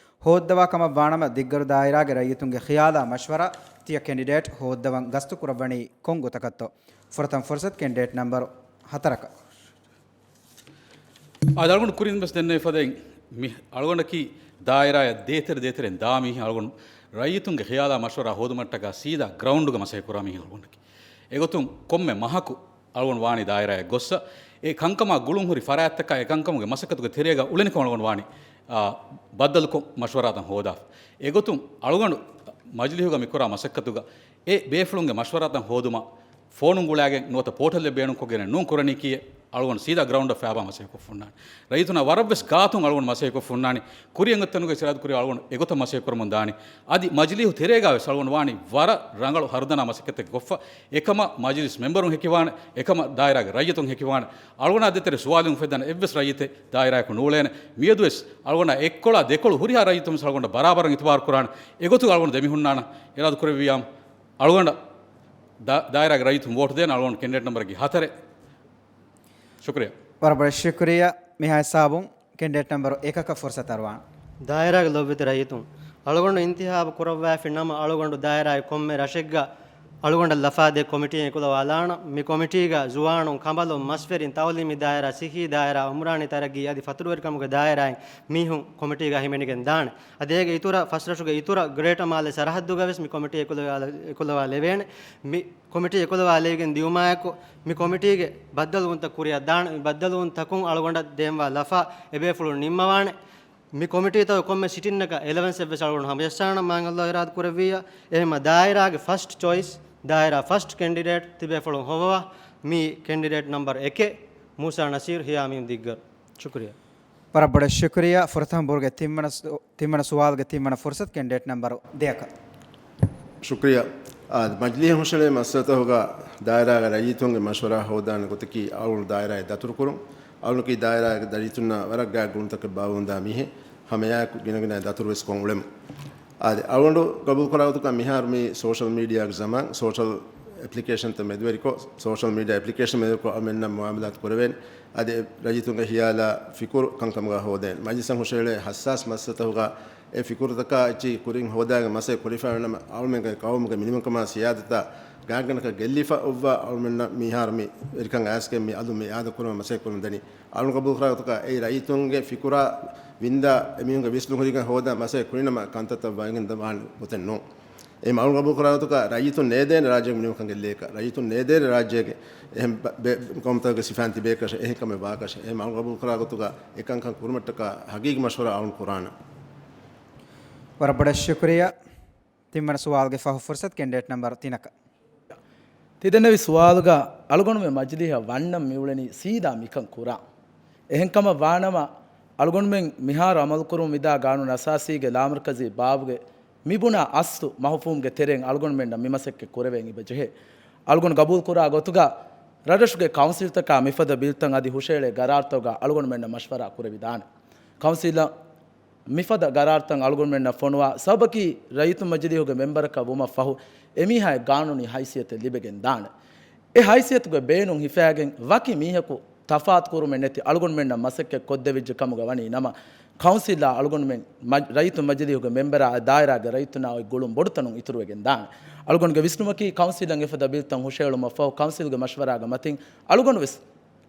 ހޯއްދަވާ ކަމަށް ވާނަމަ، ދިއްގަރު ދާއިރާގެ ރައްޔިތުންގެ ޚިޔާލާ މަޝްވަރާ ތިޔަ ކެންޑިޑޭޓް ހޯއްދަވަން ގަސްތު ކުރައްވަނީ ކޮން ގޮތަކަށްތޯ؟ ފުރަތަމަ ފުރުސަތު ކެންޑިޑޭޓް ނަމްބަރު ހަތަރަކަށް. އާދެ، އަޅުގަނޑު ކުރިން ވެސް ދެންނެވި ފަދައިން، މި އަޅުގަނޑަކީ ދާއިރާއަށް ދޭތެރެ ދޭތެރެން ދާ މީހެއް. އަޅުގަނޑު ރައްޔިތުންގެ ޚިޔާލާ މަޝްވަރާ ހޯދުމަށްޓަކާ ސީދާ ގްރައުންޑުގަ މަސައްކަތް ކުރާ މީހެއް އަޅުގަނޑަކީ. އެގޮތުން ކޮންމެ މަހަކު އަޅުގަނޑު ވާނީ ދާއިރާއަށް ގޮއްސަ، އެ ކަންކަމާ ގުޅުން ހުރި ފަރާތްތަކާ އެ ކަންކަމުގެ މަސައްކަތުގެ ތެރޭގަ އުޅެނިކޮށް އަޅުގަނޑު ވާނީ، އާ، ބައްދަލުކޮށް މަޝްވަރާތައް ހޯދާފަ. އެގޮތުން އަޅުގަނޑު މަޖިލީހުގަ މިކުރާ މަސައްކަތުގަ އެ ބޭފުޅުންގެ މަޝްވަރާތައް ހޯދުމަށް ފޯނުން ގުޅާގެން ނުވަތަ ޕޯޓަލެއް ބޭނުންކޮށްގެން ނޫން ކުރަނީކީއެއް އަޅުގަނޑު ސީދާ ގްރައުންޑަށް ފައިބާ މަސައްކަތްކޮށް ހުންނާނެ. ރައްޔިތުންނާ ވަރަށްވެސް ގާތުން އަޅުގަނޑު މަސައްކަތްކޮށް ހުންނާނެ. ކުރިއަށް އޮތްތަނުގައި އިރާދަކުރި އަޅުގަނޑު އެގޮތަށް މަސައްކަތްކުރަމުން ދާނީ. އަދި މަޖިލީހު ތެރޭގަވެސް އަޅުގަނޑު ވާނީ ވަރަށް ރަނގަޅު ހަރުދަނާ މަސައްކަތެއް ކޮށްފަ. އެކަމަށް މަޖިލިސް މެމްބަރުން ހެކިވާނެ، އެކަމަށް ދާއިރާގެ ރައްޔިތުން ހެކިވާނެ. އަޅުގަނޑާ ދޭތެރޭ ސުވާލުން އުފެދޭނެ އެއްވެސް ރައްޔިތެއް ދާއިރާއަކު ނޫޅޭނެ. މިއަދުވެސް އަޅުގަނޑާ އެއްކޮޅާ ދެކޮޅު ހުރިހާ ރައްޔިތުން ވެސް އަޅުގަނޑަށް ބަރާބަރަށް އިތުބާރު ކުރާނެ. އެގޮތުގަ އަޅުގަނޑު ދެމިހުންނާނަން. އިރާދަ ކުރެއްވިއްޔާ އަޅުގަނޑަށް ދާ-، ދާއިރާގެ ރައްޔިތުން ވޯޓު ދޭން. އަޅުގަނޑު ކެންޑިޑޭޓް ނަމްބަރަކީ ހަތަރެއް. ޝުކުރިއްޔާ. ވަރަށް ބޮޑަށް ޝުކުރިއްޔާ. މިހާ ހިސާބުން ކެންޑިޑޭޓް ނަމްބަރު އެކަކަށް ފުރުސަތު އަރުވާން. ދާއިރާގެ ލޮބުވެތި ރައްޔިތުން، އަޅުގަނޑު އިންތިހާބު ކުރައްވާފި ނަމަ، އަޅުގަނޑު ދާއިރާގެ ކޮންމެ ރަށެއްގަ އަޅުގަނޑަށް ލަފާދޭ ކޮމިޓީއެއް އެކުލަވާލާނަން. މި ކޮމިޓީގަ ޒުވާނުން، ކަނބަލުން، މަސްވެރިން، ތައުލީމީ ދާއިރާ، ސިއްހީ ދާއިރާ، އުމްރާނީ ތަރައްގީ އަދި ފަތުރުވެރިކަމުގެ ދާއިރާއިން މީހުން ކޮމިޓީގަ ހިމެނިގެން ދާނެ. އަދި އޭގެ އިތުރަށް ފަސްރަށުގެ އިތުރަށް ގްރޭޓަ މާލެ ސަރަހައްދުގަވެސް މި ކޮމިޓީ އެކުލަވާ-، އެކުލަވާލެވޭނެ. މި ކޮމިޓީ އެކުލަވާލެވިގެން ދިއުމާއެކު، މި ކޮމިޓީގެ ބައްދަލުވުންތައް ކުރިއަށް ދާނެ. މި ބައްދަލުވުންތަކުން އަޅުގަނޑަށް ދޭންވާ ލަފާ އެބޭފުޅުން ނިންމަވާނެ. މި ކޮމިޓީތައް ކޮންމެ ސިޓިންނަކަށް އެލަވަންސް އެއްވެސް އަޅުގަނޑު ހަމަޖައްސާނަން، މާތް ﷲ އިރާދަ ކުރެއްވިއްޔާ. އެހެންމަ ދާއިރާގެ ފަސްޓް ޗޮއިސް، ދާއިރާ ފަސްޓް ކެންޑިޑޭޓް ތިބޭފުޅުން ހޮވަވާ، މީ ކެންޑިޑޭޓް ނަމްބަރު އެކެއް، މޫސާ ނަސީރު، ހިޔާމީން ދިއްގަރު. ޝުކުރިއްޔާ. ވަރަށް ބޮޑަށް ޝުކުރިއްޔާ. ފުރަތަމަ ބުރުގެ ތިންވަނަ ސު-، ތިންވަނަ ސުވާލުގެ ތިންވަނަ ފުރުސަތު ކެންޑިޑޭޓް ނަމްބަރު ދެއަކަށް. ޝުކުރިއްޔާ. އާ، މަޖިލީހަށް ހުށަހެޅޭ މައްސަލަތަކުގަ ދާއިރާގެ ރައްޔިތުންގެ މަޝްވަރާ ހޯދާނެ ގޮތަކީ އަޅުގަނޑު ދާއިރާއެއް ދަތުރުކުރުން. އަޅުގަނޑަކީ ދާއިރާގެ ރައްޔިތުންނާ ވަރަށް ގާތް ގުޅުންތަކެއް ބާއްވަމުންދާ މީހެއް. ހަމައެއާއެކު ގިނަގިނަ ދަތުރުވެސް ކޮށް އުޅެމު. އާދެ، އަޅުގަނޑު ގަބޫލުކުރާ ގޮތުގަ މިހާރު މި ސޯޝަލް މީޑިއާގެ ޒަމާން، ސޯޝަލް އެޕްލިކޭޝަންތައް މެދުވެރިކޮށް، ސޯޝަލް މީޑިއާ އެޕްލިކޭޝަން މެދުވެރިކޮށް އަޅުމެންނަށް މުއާމަލާތު ކުރެވޭނެ. އަދި ރައްޔިތުންގެ ހިޔާލާ ފިކުރު ކަންކަމުގަ ހޯދޭނެ. މަޖިލިސަށް ހުށަހެޅޭ ހައްސާސް މައްސަލަތަކުގަ އެ ފިކުރުތަކާ އެއްޗިހި ކުރިން ހޯދާގެން މަސައްކަތް ކުރިފައިވާނަމަ، އަޅުމެންގެ ޤައުމުގެ މިނިވަންކަމާ ސިޔާދަތާ ގާތްގަނޑަކަށް ގެއްލިފަ އޮއްވާ އަޅުމެންނަށް މިހާރު މި ވެރިކަން އައިސްގެން މި އަލުން މި އާދަކުރުމަށް މަސައްކަތް ކުރަން ދަނީ. އަޅުގަނޑު ގަބޫލުކުރާ ގޮތުގަ އެއީ ރައްޔިތުންގެ ފިކުރާ ވިންދާ އެމީހުންގެ ވިސްނުން ހުރިގެން ހޯދާ މަސައްކަތް ކުރިނަމަ ކަންތައްތައް ވައިގެން ދަވާނެ ގޮތެއް ނޫން. އެހެން އަޅުގަނޑު ގަބޫލުކުރާ ގޮތުގަ ރައްޔިތުން ނޭދޭނެ ރާއްޖޭގެ މިނިވަންކަން ގެއްލޭކަށް، ރައްޔިތުން ނޭދޭނެ ރާއްޖޭގެ އެހެން ބަ-، ބެ-، ޤައުމުތަކުގެ ސިފައިން ތިބޭކަށެއް، އެހެން ކަމެއް ވާކަށެއް. އެހެން އަޅުގަނޑު ގަބޫލުކުރާ ގޮތުގަ އެކަންކަން ކުރުމަށްޓަކާ ހަގީގީ މަޝްވަރާ އަޅުގަނޑު ކުރާނަން. ވަރަށް ބޮޑަށް ޝުކުރިއްޔާ. ތިންވަނަ ސުވާލުގެ ފަހު ފުރުސަތު ކެންޑިޑޭޓް ނަމްބަރު ތިނަކަށް. ތިދެންނެވި ސުވާލުގަ އަޅުގަނޑުމެން މަޖިލީހަށް ވަންނަން މިއުޅެނީ ސީދާ މިކަން ކުރާން. އެހެންކަމަށް ވާނަމަ، އަޅުގަނޑުމެން މިހާރު އަމަލުކުރުމުން މިދާ ގާނޫނު އަސާސީގެ ލާމަރުކަޒީ ބާބުގެ މިބުނާ އަސްލު މަފްހޫމުގެ ތެރެއިން އަޅުގަނޑުމެންނަށް މިމަސައްކަތް ކުރެވެން އިބަޖެހޭ. އަޅުގަނޑު ގަބޫލުކުރާ ގޮތުގަ ރަށްރަށުގެ ކައުންސިލްތަކާ މިފަދަ ބިލްތައް އަދި ހުށައެޅޭ ގަރާރުތަކުގަ އަޅުގަނޑުމެންނަށް މަޝްވަރާ ކުރެވިދާނެ. ކައުންސިލަށް މިފަދަ ގަރާރުތައް އަޅުގަނޑުމެންނަށް ފޮނުވާ ސަބަބަކީ ރައްޔިތުން މަޖިލީހުގެ މެމްބަރަކަށް ވުމަށް ފަހު އެމީހާއަށް ގާނޫނީ ހައިސިއްޔަތެއް ލިބިގެން ދާނެ. އެ ހައިސިއްޔަތުގެ ބޭނުން ހިފާގެން ވަކި މީހަކު ތަފާތުކުރުމެއް ނެތި އަޅުގަނޑުމެންނަށް މަސައްކަތް ކޮށްދެވިއްޖެ ކަމުގަ ވަނީ ނަމަ، ކައުންސިލާ އަޅުގަނޑުމެން މަ-، ރައްޔިތުން މަޖިލީހުގެ މެމްބަރާ ދާއިރާގެ ރައްޔިތުންނާ އޮތް ގުޅުން ބޮޑުތަނުން އިތުރުވެގެން ދާނެ. އަޅުގަނޑުގެ ވިސްނުމަކީ ކައުންސިލަށް އެފަދަ ބިލްތައް ހުށައެޅުމަށް ފަހު ކައުންސިލްގެ މަޝްވަރާގެ މަތިން އަޅުގަނޑު ވެސް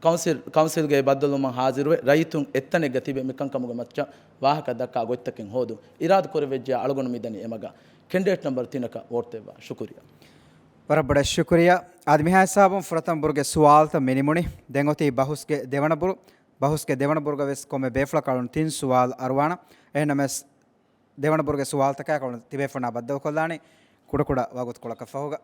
ކައުންސިލް، ކައުންސިލްގެ ބައްދަލުވުމަށް ހާޒިރުވެ، ރައްޔިތުން އެއްތަނެއްގަ ތިބެ މިކަންކަމުގެ މައްޗަށް ވާހަކަ ދައްކާ ގޮތްތަކެއް ހޯދުން އިރާދަ ކުރެވިއްޖެޔާ އަޅުގަނޑު މިދަނީ އެމަގަށް. ކެންޑިޑޭޓް ނަމްބަރު ތިނަކަށް ވޯޓް ދެއްވާ. ޝުކުރިއްޔާ. ވަރަށް ބޮޑަށް ޝުކުރިއްޔާ. އާދެ، މިހާ ހިސާބުން ފުރަތަމަ ބުރުގެ ސުވާލުތައް މިނިމުނީ. ދެން އޮތީ ބަހުސްގެ ދެވަނަ ބުރު. ބަހުސްގެ ދެވަނަ ބުރުގަ ވެސް ކޮންމެ ބޭފުޅަކަށް އަޅުން ތިން ސުވާލު އަރުވާނަ. އެހެންނަމަވެސް، ދެވަނަ ބުރުގެ ސުވާލުތަކާއެކު އަޅުން ތިބޭފުޅުންނާ ބައްދަލުކޮށްލާނީ ކުޑަކުޑަ ވަގުތުކޮޅަކަށް ފަހުގަ.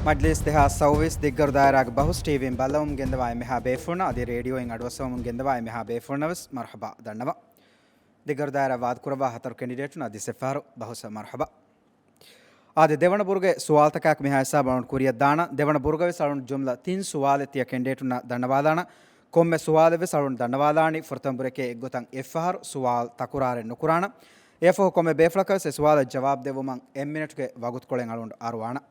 މަޖްލީސް ދެހާސް ސައުވީސް ދިއްގަރު ދާއިރާގެ ބަހުސް ޓީވީން ބައްލަވަމުން ގެންދަވާ އެންމެހާ ބޭފުޅުންނަށް އަދި ރޭޑިއޯއިން އަޑުއައްސަވަމުން ގެންދަވާ އެންމެހާ ބޭފުޅުންނަށް ވެސް މަރުޙަބާ ދަންނަވަން. ދިއްގަރު ދާއިރާ ވާދަކުރައްވާ ހަތަރު ކެންޑިޑޭޓުންނަށް ދިސްއެއް ފަހަރު ބަހުސަށް މަރުޙަބާ. އާދެ، ދެވަނަ ބުރުގެ ސުވާލުތަކާއެކު މިހާ ހިސާބު އަޅުން ކުރިއަށް ދާނަން. ދެވަނަ ބުރުގަ ވެސް އަޅުން ޖުމްލަ ތިން ސުވާލެއް ތިޔަ ކެންޑިޑޭޓުންނަށް ދަންނަވާލާނަން. ކޮންމެ ސުވާލެއް ވެސް އަޅުން ދަންނަވާލާނީ ފުރަތަމަ ބުރެކޭ އެއްގޮތަށް އެއްފަހަރު ސުވާލު ތަކުރާރެއް ނުކުރާނަން. އެއަށްފަހު ކޮންމެ ބޭފުޅަކަށް ވެސް އެ ސުވާލަށް ޖަވާބު ދެއްވުމަށް އެއް މިނެޓުގެ ވަގުތުކޮޅެއް އަޅުން އަރުވާނަން.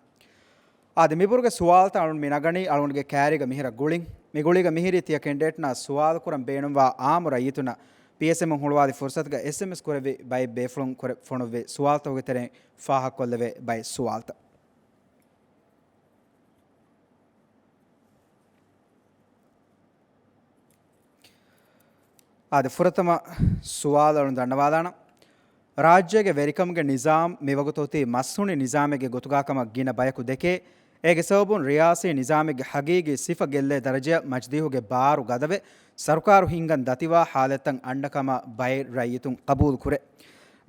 އާދެ، މިބުރުގެ ސުވާލުތައް އަޅުން މި ނަގަނީ އަޅުންގެ ކައިރީގަ މިހިރަ ގުޅިން. މި ގުޅީގަ މިހިރީ ތިޔަ ކެންޑިޑޭޓުންނާ ސުވާލު ކުރަން ބޭނުންވާ އާއްމު ރައްޔިތުންނަށް ޕީއެސްއެމުން ހުޅުވާލި ފުރުސަތުގަ އެސްއެމްއެސް ކުރެއްވި ބައެއް ބޭފުޅުން ކުރެ-، ފޮނުއްވި ސުވާލުތަކުގެ ތެރެއިން ފާހަގަކޮށްލެވޭ ބައެއް ސުވާލުތައް. އާދެ، ފުރަތަމަ ސުވާލު އަޅުން ދަންނަވާލާނަން. ރާއްޖޭގެ ވެރިކަމުގެ ނިޒާމް މިވަގުތު އޮތީ މަސްހުނި ނިޒާމެއްގެ ގޮތުގާކަމަށް ގިނަ ބަޔަކު ދެކޭ. އޭގެ ސަބަބުން ރިޔާސީ ނިޒާމެއްގެ ހަގީގީ ސިފަ ގެއްލޭ ދަރަޖަޔަށް މަޖިލީހުގެ ބާރު ގަދަވެ، ސަރުކާރު ހިންގަން ދަތިވާ ހާލަތްތައް އަންނަ ކަމަށް ބައެއް ރައްޔިތުން ޤަބޫލު ކުރޭ.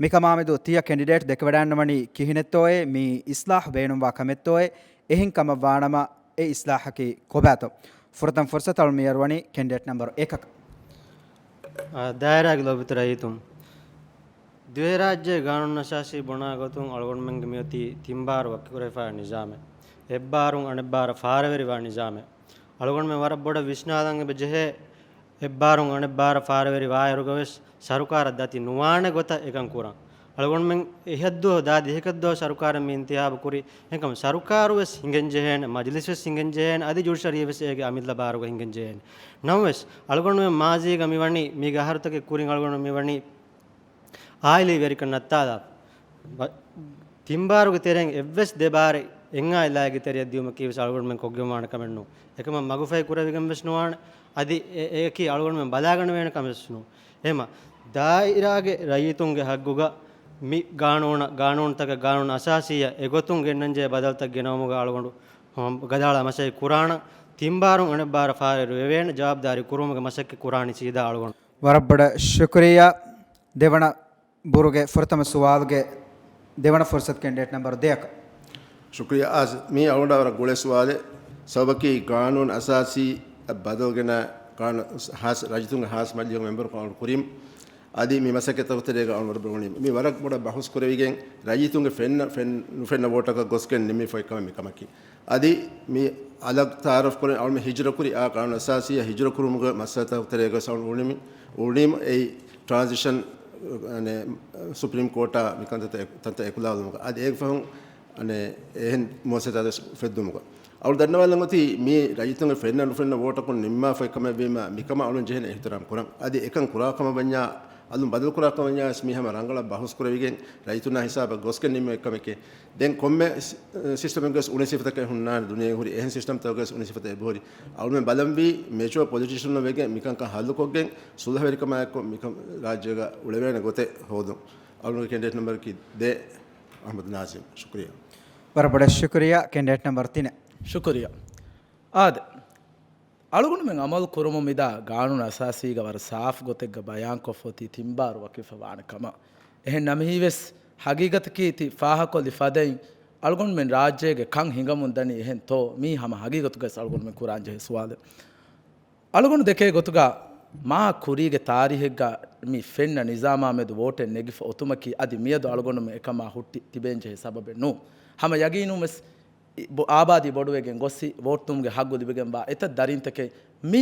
މިކަމާމެދު ތިޔަ ކެންޑިޑޭޓް ދެކެވަޑައިންނަވަނީ ކިހިނެއްތޯއޭ؟ މީ އިސްލާހު ބޭނުންވާ ކަމެއްތޯއޭ؟ އެހެން ކަމަށް ވާނަމަ، އެ އިސްލާހަކީ ކޮބާތޯ؟ ފުރަތަމަ ފުރުސަތު އަޅުން މިއަރުވަނީ ކެންޑިޑޭޓް ނަމްބަރު އެކަކަށް. އާ، ދާއިރާގެ ލޯބިވެތި ރައްޔިތުން، ދިވެހިރާއްޖޭގެ ގާނޫނުއަސާސީ ބުނާ ގޮތުން އަޅުގަނޑުމެންގެ މިއޮތީ ތިން ބާރު ވަކިކުރެވިފައި ނިޒާމެއް. އެއްބާރުން އަނެއްބާރަށް ފާރަވެރިވާ ނިޒާމެއް. އަޅުގަނޑުމެން ވަރަށް ބޮޑަށް ވިސްނާލަން އެބަ ޖެހޭ، އެއްބާރުން އަނެއްބާރަށް ފާރަވެރި ވާއިރުގަވެސް ސަރުކާރަށް ދަތި ނުވާނެ ގޮތަށް އެކަން ކުރަން. އަޅުގަނޑުމެން އެހައްދުވަހު ދާދި އެހެކަށްދުވަހު ސަރުކާރެއް މި އިންތިހާބު ކުރީ. އެހެންކަމުން ސަރުކާރު ވެސް ހިނގެން ޖެހޭނެ، މަޖިލިސް ވެސް ހިނގެން ޖެހޭނެ، އަދި ޖުޑިޝަރީ ވެސް އޭގެ އަމިއްލަ ބާރުގަ ހިނގެން ޖެހޭނެ. ނަމަވެސް، އަޅުގަނޑުމެން މާޒީގަ މިވަނީ، މީގެ އަހަރުތަކެއް ކުރިން އަޅުގަނޑު މިވަނީ އާއިލީ ވެރިކަން ނައްތާލާ. ބަ-، ތިންބާރުގެ ތެރެއިން އެއްވެސް ދެބާރެއް އެއް އާއިލާއެއްގެ ތެރެއަށް ދިޔުމަކީ ވެސް އަޅުގަނޑުމެން ކޮށްގެންވާނެ ކަމެއް ނޫން. އެކަމަށް މަގުފަހި ކުރެވިގެން ވެސް ނުވާނެ. އަދި އެ-، އެއަކީ އަޅުގަނޑުމެން ބަލާގަނެވޭނެ ކަމެއް ވެސް ނޫން. އެހެމަ ދާއިރާގެ ރައްޔިތުންގެ ހައްގުގަ މި ގާނޫނަށް، ގާނޫނުތަކަށް، ގާނޫނު އަސާސީއަށް އެގޮތުން ގެންނަންޖެހޭ ބަދަލުތައް ގެނައުމުގަ އަޅުގަނޑު ގަދައަޅާ މަސައްކަތް ކުރާނަން. ތިންބާރުން އަނެއްބާރަށް ފާރަވެރި ވެވޭނެ، ޖަވާބުދާރީ ކުރުމުގެ މަސައްކަތް ކުރާނީ ސީދާ އަޅުގަނޑު. ވަރަށް ބޮޑަށް ޝުކުރިއްޔާ. ދެވަނަ ބުރުގެ ފުރަތަމަ ސުވާލުގެ ދެވަނަ ފުރުސަތު ކެންޑިޑޭޓް ނަމްބަރު ދެއަކަށް. ޝުކްރިޔާ އާޒި. މީ އަޅުގަނޑާ ވަރަށް ގުޅޭ ސުވާލެއް. ސަބަބަކީ ގާނޫނު އަސާސީ ބަދަލުގެނަ ގާނޫ-، ހާސް-، ރައްޔިތުންގެ ހާސް މަޖިލީހުގެ މެމްބަރު ކަމަށް ކުރީމަ. އަދި މި މަސައްކަތްތަކުގެ ތެރޭގަ އަޅުގަނޑު ބުނީ މި ވަރަށް ބޮޑަށް ބަހުސް ކުރެވިގެން ރައްޔިތުންގެ ފެންނަ-، ފެން-، ނުފެންނަ ވޯޓަކަށް ގޮސްގެން ނިންމި ފޮތްކަމެއް މި ކަމަކީ. އަދި މި އަލަށް ތައާރަފް ކުރި އަޅުމެ ހިޖުރަ ކުރި އާ ގާނޫނު އަސާސީއާ ހިޖުރަ ކުރުމުގެ މައްސަލަތަކުގެ ތެރޭގަ އަޅުގަނޑު އުޅުނީމަ، އުޅުނީމަ އެއީ ޓްރާންސިޝަން، އަނެ، ސުޕްރީމް ކޯޓާ މިކަންތައް ތަންތަން އެކުލާލުމުގަ އަދި އޭގެ ފަހުން އަނެ، އެހެން މުއައްސަސާތައް ވެސް އުފެއްދުމުގަ. އަޅު ދަންނަވާލަން އޮތީ މީ ރައްޔިތުންގެ ފެންނަ ނުފެންނަ ވޯޓަކުން ނިންމާފައި ކަމެއް ވީމަ، މިކަމަށް އަޅުން ޖެހޭނެ އިޙްތިރާމް ކުރަން. އަދި އެކަން ކުރާ ކަމަށް ވަންޏާ، އަލުން ބަދަލު ކުރާ ކަމަށް ވަންޏާ ވެސް މީ ހަމަ ރަނގަޅަށް ބަހުސް ކުރެވިގެން ރައްޔިތުންނާ ހިސާބަށް ގޮސްގެން ނިންމެވި ކަމެކޭ. ދެން ކޮންމެ ސި-، ސިސްޓަމެއްގަސް އުނި ސިފަތަކެއް ހުންނާނެ ދުނިޔޭގަ ހުރި އެހެން ސިސްޓަމްތަކުގަސް އުނި ސިފަތައް އެބަހުރި. އަޅުމެން ބަލަންވީ މެޗުއަ ޕޮލިޓިޝަން ވެގެން މިކަންކަން ހައްލުކޮށްގެން ސުލްހަވެރިކަމާއެކު މިކަން ރާއްޖޭގަ އުޅެވޭނެ ގޮތެއް ހޯދުން. އަޅުގަނޑުގެ ކެންޑިޑޭޓް ނަމްބަރަކީ ދެ، އަޙްމަދު ނާޒިމް. ޝުކުރިއްޔާ. ވަރަށް ބޮޑަށް ޝުކުރިއްޔާ. ކެންޑިޑޭޓް ނަމްބަރު ތިނެއް. ޝުކުރިއްޔާ. އާދެ، އަޅުގަނޑުމެން އަމަލު ކުރުމުން މިދާ ގާނޫނު އަސާސީގަ ވަރަށް ސާފު ގޮތެއްގަ ބަޔާންކޮށްފަ އޮތީ ތިން ބާރު ވަކިވެފަ ވާނެ ކަމަށް. އެހެން ނަމަވެސް، ހަގީގަތަކީ ތި ފާހަގަކޮށްލި ފަދައިން އަޅުގަނޑުމެން ރާއްޖޭގެ ކަން ހިނގަމުން ދަނީ އެހެންތޯ؟ މީ ހަމަ ހަގީގަތުގަސް އަޅުގަނޑުމެން ކުރާން ޖެހޭ ސުވާލެއް. އަޅުގަނޑު ދެކޭ ގޮތުގަ މާ ކުރީގެ ތާރީހެއްގަ މި ފެންނަ ނިޒާމާ މެދު ވޯޓެއް ނެގިފަ އޮތުމަކީ އަދި މިއަދު އަޅުގަނޑުމެން އެކަމާ ހުއްޓި ތިބޭންޖެހޭ ސަބަބެއް ނޫން. ހަމަ ޔަގީނުންވެސް އި-، ބޮ-، އާބާދީ ބޮޑުވެގެން ގޮއްސި ވޯޓް ދުންގެ ހައްގު ލިބިގެންވާ އެތައް ދަރިންތަކެއް މި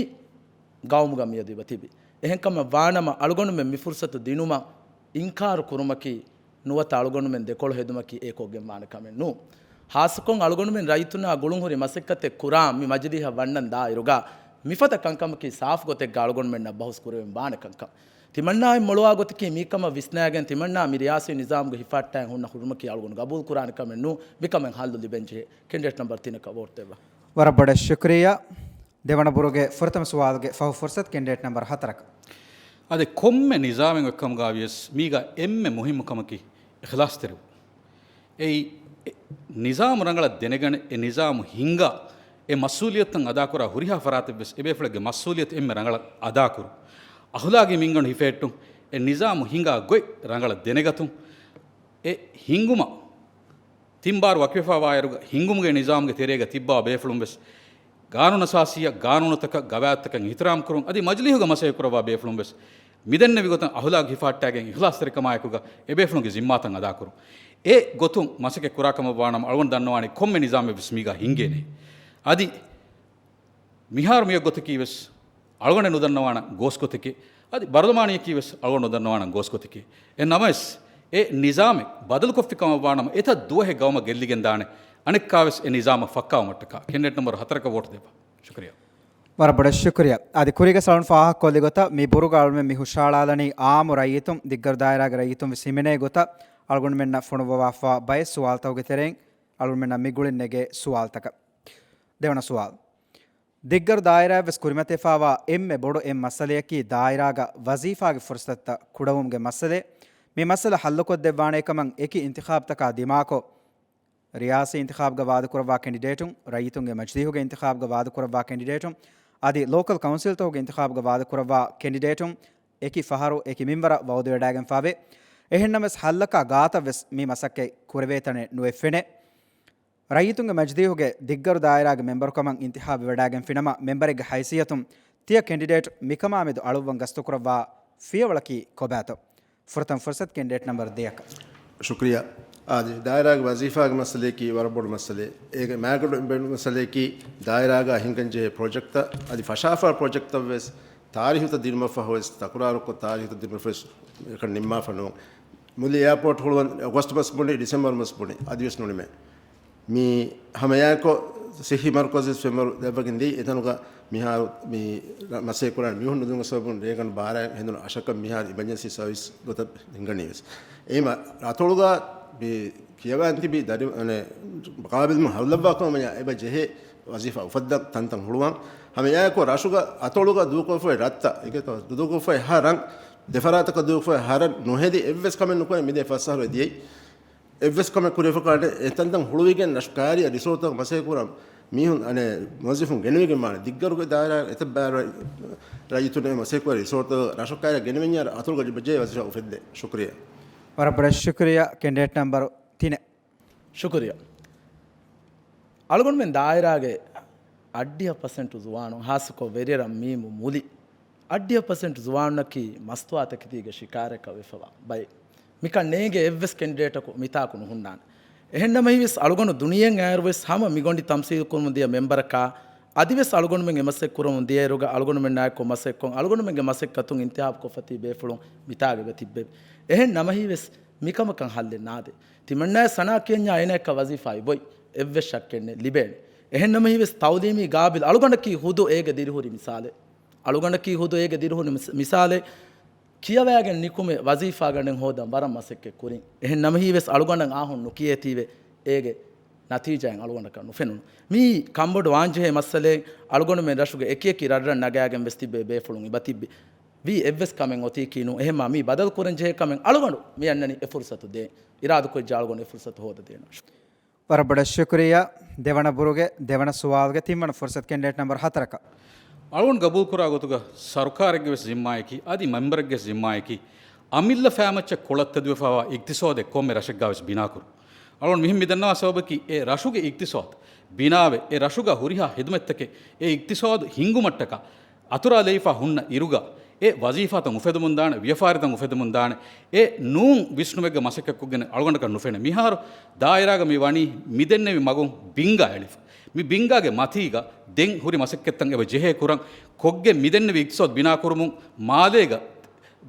ގައުމުގަ މިއަދު އެބަ ތިބި. އެހެންކަމަށް ވާނަމަ އަޅުގަނޑުމެން މި ފުރުސަތު ދިނުމަށް އިންކާރު ކުރުމަކީ ނުވަތަ އަޅުގަނޑުމެން ދެކޮޅު ހެދުމަކީ އެ ކޮށްގެން ވާނެ ކަމެއް ނޫން. ހާއްސަކޮށް އަޅުގަނޑުމެން ރައްޔިތުންނާ ގުޅުންހުރި މަސައްކަތެއް ކުރާ މި މަޖިލީހަށް ވަންނަން ދާއިރުގަ މިފަދަ ކަންކަމަކީ ސާފު ގޮތެއްގަ އަޅުގަނޑުމެންނަށް ބަހުސް ކުރެވެން ވާނެ ކަންކަން. ތިމަންނާއިން މޮޅުވާ ގޮތަކީ މިކަމަށް ވިސްނާގެން ތިމަންނާ މި ރިޔާސީ ނިޒާމުގެ ހިފަހައްޓާ ހުންނަ ހުރުމަކީ އަޅުގަނޑު ގަބޫލު ކުރާނެ ކަމެއް ނޫން. މިކަމެއް ހައްލު ލިބެންޖެހޭ. ކެންޑިޑޭޓް ނަމްބަރު ތިނަކަށް ވޯޓް ދެއްވާ. ވަރަށް ބޮޑަށް ޝުކުރިއްޔާ. ދެވަނަ ބުރުގެ ފުރަތަމަ ސުވާލުގެ ފަހު ފުރުސަތު ކެންޑިޑޭޓް ނަމްބަރު ހަތަރަކަށް. އާދެ، ކޮންމެ ނިޒާމެއް އޮތްކަމުގަ ވިޔަސް މީގަ އެންމެ މުހިއްމު ކަމަކީ އިޚްލާޞްތެރިވުން. އެއީ، އެ، ނިޒާމު ރަނގަޅަށް ދެނެގަނެ، އެ ނިޒާމު ހިންގާ، އެ މަސްއޫލިއްޔަތުތައް އަދާކުރާ ހުރިހާ ފަރާތެއްވެސް އެބޭފުޅެއްގެ މަސްއޫލިއްޔަތު އެންމެ ރަނގަޅަށް އަދާކުރުން. އަޚުލާގީ މިންގަނޑު ހިފެހެއްޓުން، އެ ނިޒާމު ހިންގާ ގޮތް ރަނގަޅަށް ދެނެގަތުން. އެ ހިންގުމަށް ތިން ބާރު ވަކިވެފަވާއިރުގަ ހިންގުމުގެ ނިޒާމުގެ ތެރޭގަ ތިއްބާ ބޭފުޅުން ވެސް ގާނޫނުއަސާސީއަށް، ގާނޫނުތަކަށް، ގަވާއިދުތަކަށް އިޙްތިރާމް ކުރުން، އަދި މަޖިލީހުގަ މަސައްކަތް ކުރައްވާ ބޭފުޅުން ވެސް މިދެންނެވި ގޮތަށް އަޚުލާގު ހިފަހައްޓާގެން އިޚްލާޞްތެރިކަމާއެކުގަ އެބޭފުޅުންގެ ޒިންމާތައް އަދާކުރުން. އެ ގޮތުން މަސައްކަތް ކުރާ ކަމަށް ވާނަމަ އަޅުގަނޑު ދަންނަވާނީ ކޮންމެ ނިޒާމެއް ވެސް މީގަ ހިންގޭނެ. އަދި މިހާރު މިއޮތް ގޮތަކީ ވެސް އަޅުގަނޑެއް ނުދަންނަވާނަ ގޯސް ގޮތެކޭ. އަދި ބަރުލަމާނީއަކީ ވެސް އަޅުގަނޑު ނުދަންނަވާނަ ގޯސް ގޮތެކޭ. އެހެން ނަމަވެސް، އެ ނިޒާމެއް ބަދަލުކޮށްފި ކަމަށް ވާނަމަ، އެތައް ދުވަހެއް ގައުމަށް ގެއްލިގެން ދާނެ. އަނެއްކާވެސް އެ ނިޒާމަށް ފައްކާވުމަށްޓަކާ. ކެންޑިޑޭޓް ނަމްބަރު ހަތަރަކަށް ވޯޓު ދެއްވާ. ޝުކުރިއްޔާ. ވަރަށް ބޮޑަށް ޝުކުރިއްޔާ. އަދި ކުރީގަ އަޅުން ފާހަގަކޮށްލި ގޮތަށް މި ބުރުގަ އަޅުމެން މި ހުށައަޅާލަނީ އާއްމު ރައްޔިތުން، ދިއްގަރު ދާއިރާގެ ރައްޔިތުން ވެސް ހިމެނޭ ގޮތަށް އަޅުގަނޑުމެންނަށް ފޮނުއްވަވާފަ ބައެއް ސުވާލުތަކުގެ ތެރެއިން އަޅުގަނޑުމެންނަށް މިގުޅިން ނެގޭ ސުވާލުތަކަށް. ދެވަނަ ސުވާލު. ދިއްގަރު ދާއިރާއަށް ވެސް ކުރިމަތިވެފަވާ އެންމެ ބޮޑު އެއް މައްސަލަޔަކީ ދާއިރާގަ ވަޒީފާގެ ފުރުސަތުތައް ކުޑަވުމުގެ މައްސަލައެއް. މި މައްސަލަ ހައްލުކޮށްދެއްވާނޭކަމަށް އެކި އިންތިޚާބުތަކާ ދިމާކޮށް، ރިޔާސީ އިންތިޚާބުގަ ވާދަކުރައްވާ ކެންޑިޑޭޓުން، ރައްޔިތުންގެ މަޖިލީހުގެ އިންތިޚާބުގަ ވާދަކުރައްވާ ކެންޑިޑޭޓުން، އަދި ލޯކަލް ކައުންސިލްތަކުގެ އިންތިޚާބުގަ ވާދަކުރައްވާ ކެންޑިޑޭޓުން އެކި ފަހަރު އެކި މިންވަރަށް ވައުދުވެވަޑައިގެންފަވޭ. އެހެންނަމަވެސް ހައްލަކާ ގާތަށްވެސް މި މަސައްކަތް ކުރެވޭތަނެއް ނުއެއްފެނޭ. ރައްޔިތުންގެ މަޖިލީހުގެ ދިއްގަރު ދާއިރާގެ މެމްބަރުކަމަށް އިންތިޚާބުވެވަޑައިގެންފިނަމަ، މެމްބަރެއްގެ ހައިސިއްޔަތުން ތިޔަ ކެންޑިޑޭޓް މިކަމާމެދު އަޅުއްވަން ގަސްތުކުރައްވާ ފިޔަވަޅަކީ ކޮބާތޯ؟ ފުރަތަމަ ފުރުސަތު ކެންޑިޑޭޓް ނަމްބަރު ދެއަކަށް. ޝުކުރިއްޔާ. އާދެ، ދާއިރާގެ ވަޒީފާގެ މައްސަލަޔަކީ ވަރަށް ބޮޑު މައްސަލައެއް. އޭގެ މާގަނޑު އެނބެން މައްސަލަޔަކީ ދާއިރާގަ ހިންގަންޖެހޭ ޕްރޮޖެކްޓްތައް، އަދި ފަށާފާ ޕްރޮޖެކްޓްތައްވެސް ތާރީހުތައް ދިނުމަށްފަހުވެސް، ތަކުރާރުކޮށް ތާރީހުތައް ދިނުމަށްފަހުވެސް އެކަން ނިންމާފަ ނޫން. މުލި އެއާޕޯޓް ހުޅުވަން އޮގަސްޓް މަސް ބުނި، ޑިސެމްބަރު މަސް ބުނި، އަދިވެސް ނުނިމޭ. މި ހަމައެއާއެކު ސިއްހީ މަރުކަޒު ފެންވަރު ދެއްވަގެން ދިޔައީ. އެތަނުގަ މިހާރު މި ރަ-، މަސައްކަތް ކުރާ މީހުން ނުދިނުމުގެ ސަބަބުން ރޭގަނޑު ބާރަށް ހެނދުނު އަށަކަށް މިހާރު އިމަޖެންސީ ސަރވިސް ގޮތަށް ހިންގަނީ ވެސް. އެހެންވީމަ އަތޮޅުގަ މި ކިޔަވާން ތިބި ދަރި-، އަނެ، ޤާބިލު ހައުލަށްވާ ކަމަށް ވަންޏާ އެބަ ޖެހޭ ވަޒީފާ އުފައްދަން ތަންތަން ހުޅުވަން. ހަމައެއާއެކު ރަށުގަ އަތޮޅުގަ ދޫކޮށްފައި ރަށްތައް، އެގެތޯ ދޫކޮށްފައި ހަ ރަށް، ދެފަރާތަކަށް ދޫކޮށްފައި ހަ ރަށް ނުހެދި އެއްވެސް ކަމެއް ނުކުރެ މިދިޔަ ފަސް އަހަރު ދިޔައީ. އެއްވެސް ކަމެއް ކުރެވިފަކާނެ އެ ތަންތަން ހުޅުވިގެން ރަށު ކައިރިއަށް ރިސޯޓްތަކަށް މަސައްކަތް ކުރަން މީހުން އަނެއް މުވައްޒަފުން ގެނެވިގެން ވާނެ. ދިއްގަރުގެ ދާއިރާ އެތައް ބައި ރައް-، ރައްޔިތުން މަސައްކަތް ކުރާ ރިސޯޓްތަކަށް ރަށަށް ކައިރިއަށް ގެނެވެންޏާ އަތޮޅުގަ ޖެހޭ ވަޒީފާ އުފެއްދޭ. ޝުކުރިއްޔާ. ވަރަށް ބޮޑަށް ޝުކުރިއްޔާ. ކެނޑިޑޭޓް ނަމްބަރު ތިނެއް. ޝުކުރިއްޔާ. އަޅުގަނޑުމެން ދާއިރާގެ އަށްޑިހަ ޕަސެންޓު ޒުވާނުން، ހާއްސަކޮށް ވެރިރަށް މީމު މުލި، އަށްޑިހަ ޕަސެންޓު ޒުވާނުންނަކީ މަސްތުވާތަކެތީގެ ޝިކާރައަކަށް ވެފަވާ ބައެއް. މިކަން ނޭނގޭ އެއްވެސް ކެނޑިޑޭޓަކު މިތާކު ނުހުންނާނެ. އެހެން ނަމަވެސް، އަޅުގަނޑު ދުނިޔެއަށް އައިރުވެސް ހަމަ މިގޮނޑި ތަމްސީލު ކުރަމުން ދިޔަ މެމްބަރަކާ، އަދިވެސް އަޅުގަނޑުމެން އެ މަސައްކަތް ކުރަމުން ދިޔައިރުގަ އަޅުގަނޑުމެންނާއެކު މަސައްކަތް ކޮށް، އަޅުގަނޑުމެންގެ މަސައްކަތުން އިންތިހާބު ކޮށްފަ ތިބޭފުޅުން މިތާގަ ތިއްބެވި. އެހެން ނަމަވެސް، މިކަމަކަށް ހައްލެއް ނާދޭ. ތިމަންނާ ސަނާ ކިޔަންޏާ އޭނައަކަށް ވަޒީފާ އެބޮތް، އެއްވެސް ޝައްކެއް ނެތް، ލިބޭނެ. އެހެން ނަމަވެސް، ތައުލީމީ ގާބިލް އަޅުގަނޑަކީ ހުދު އޭގެ ދިރިހުރި މިސާލެއް. އަޅުގަނޑަކީ ހުދު އޭގެ ދިރިހުރި މިސް-، މިސާލެއް. ކިޔަވައިގެން ނިކުމެ ވަޒީފާގަނޑެއް ހޯދަން ވަރަށް މަސައްކަތް ކުރިން. އެހެން ނަމަވެސް، އަޅުގަނޑަށް އާހުން ނުކިޔޭތީވެ، އޭގެ ނަތީޖާއެއް އަޅުގަނޑަކަށް ނުފެނުނު. މީ ކަންބޮޑު ވާންޖެހޭ މައްސަލައެއް. އަޅުގަނޑުމެން ރަށުގެ އެކިއެކި ރަށްރަށް ނަގާގެން ވެސް ތިއްބެވި ބޭފުޅުން އިބަތިއްބި. ވީ އެއްވެސް ކަމެއް އޮތީކީ ނޫން. އެހެންމާ މީ ބަދަލު ކުރަން ޖެހޭ ކަމެއް އަޅުގަނޑު މި އަންނަނީ އެ ފުރުސަތު ދޭން. އިރާދަކުރައްޖެ އަޅުގަނޑު އެ ފުރުސަތު ހޯދަދޭނަން. ވަރަށް ބޮޑަށް ޝުކުރިއްޔާ. ދެވަނަ ބުރުގެ ދެވަނަ ސުވާލުގެ ތިންވަނަ ފުރުސަތު ކެނޑިޑޭޓް ނަމްބަރު ހަތަރަކަށް. އަޅުގަނޑު ގަބޫލުކުރާ ގޮތުގަ ސަރުކާރެއްގެ ވެސް ޒިންމާއަކީ، އަދި މެމްބަރެއްގެ ޒިންމާއަކީ، އަމިއްލަ ފައިމައްޗަށް ކޮޅަށް ތެދުވެފައިވާ އިގްތިސޯދެއް ކޮންމެ ރަށެއްގާވެސް ބިނާކުރުން. އަޅުގަނޑު މިހެން މިދަންނަވާ ސަބަބަކީ، އެ ރަށުގެ އިގްތިސޯދު ބިނާވެ، އެ ރަށުގަ ހުރިހާ ހިދުމަތްތަކެއް އެ އިގްތިސޯދު ހިންގުމަށްޓަކާ އަތުރާލެވިފަ ހުންނަ އިރުގަ، އެ ވަޒީފާތައް އުފެދުމުންދާނެ، ވިޔަފާރިތައް އުފެދުމުންދާނެ، އެ ނޫން ވިސްނުމެއްގެ މަސައްކަތްކޮށްގެން އަޅުގަނޑަކަށް ނުފެނޭ. މިހާރު ދާއިރާގަ މި ވަނީ މިދެންނެވި މަގުން ބިންގާ އެޅިފަ. މި ބިންގާގެ މަތީގަ ދެން ހުރި މަސައްކަތްތައް އެބަ ޖެހޭ ކުރަން ކޮށްގެން މިދެންނެވި އިގްތިސޯދު ބިނާކުރުމުން މާލޭގަ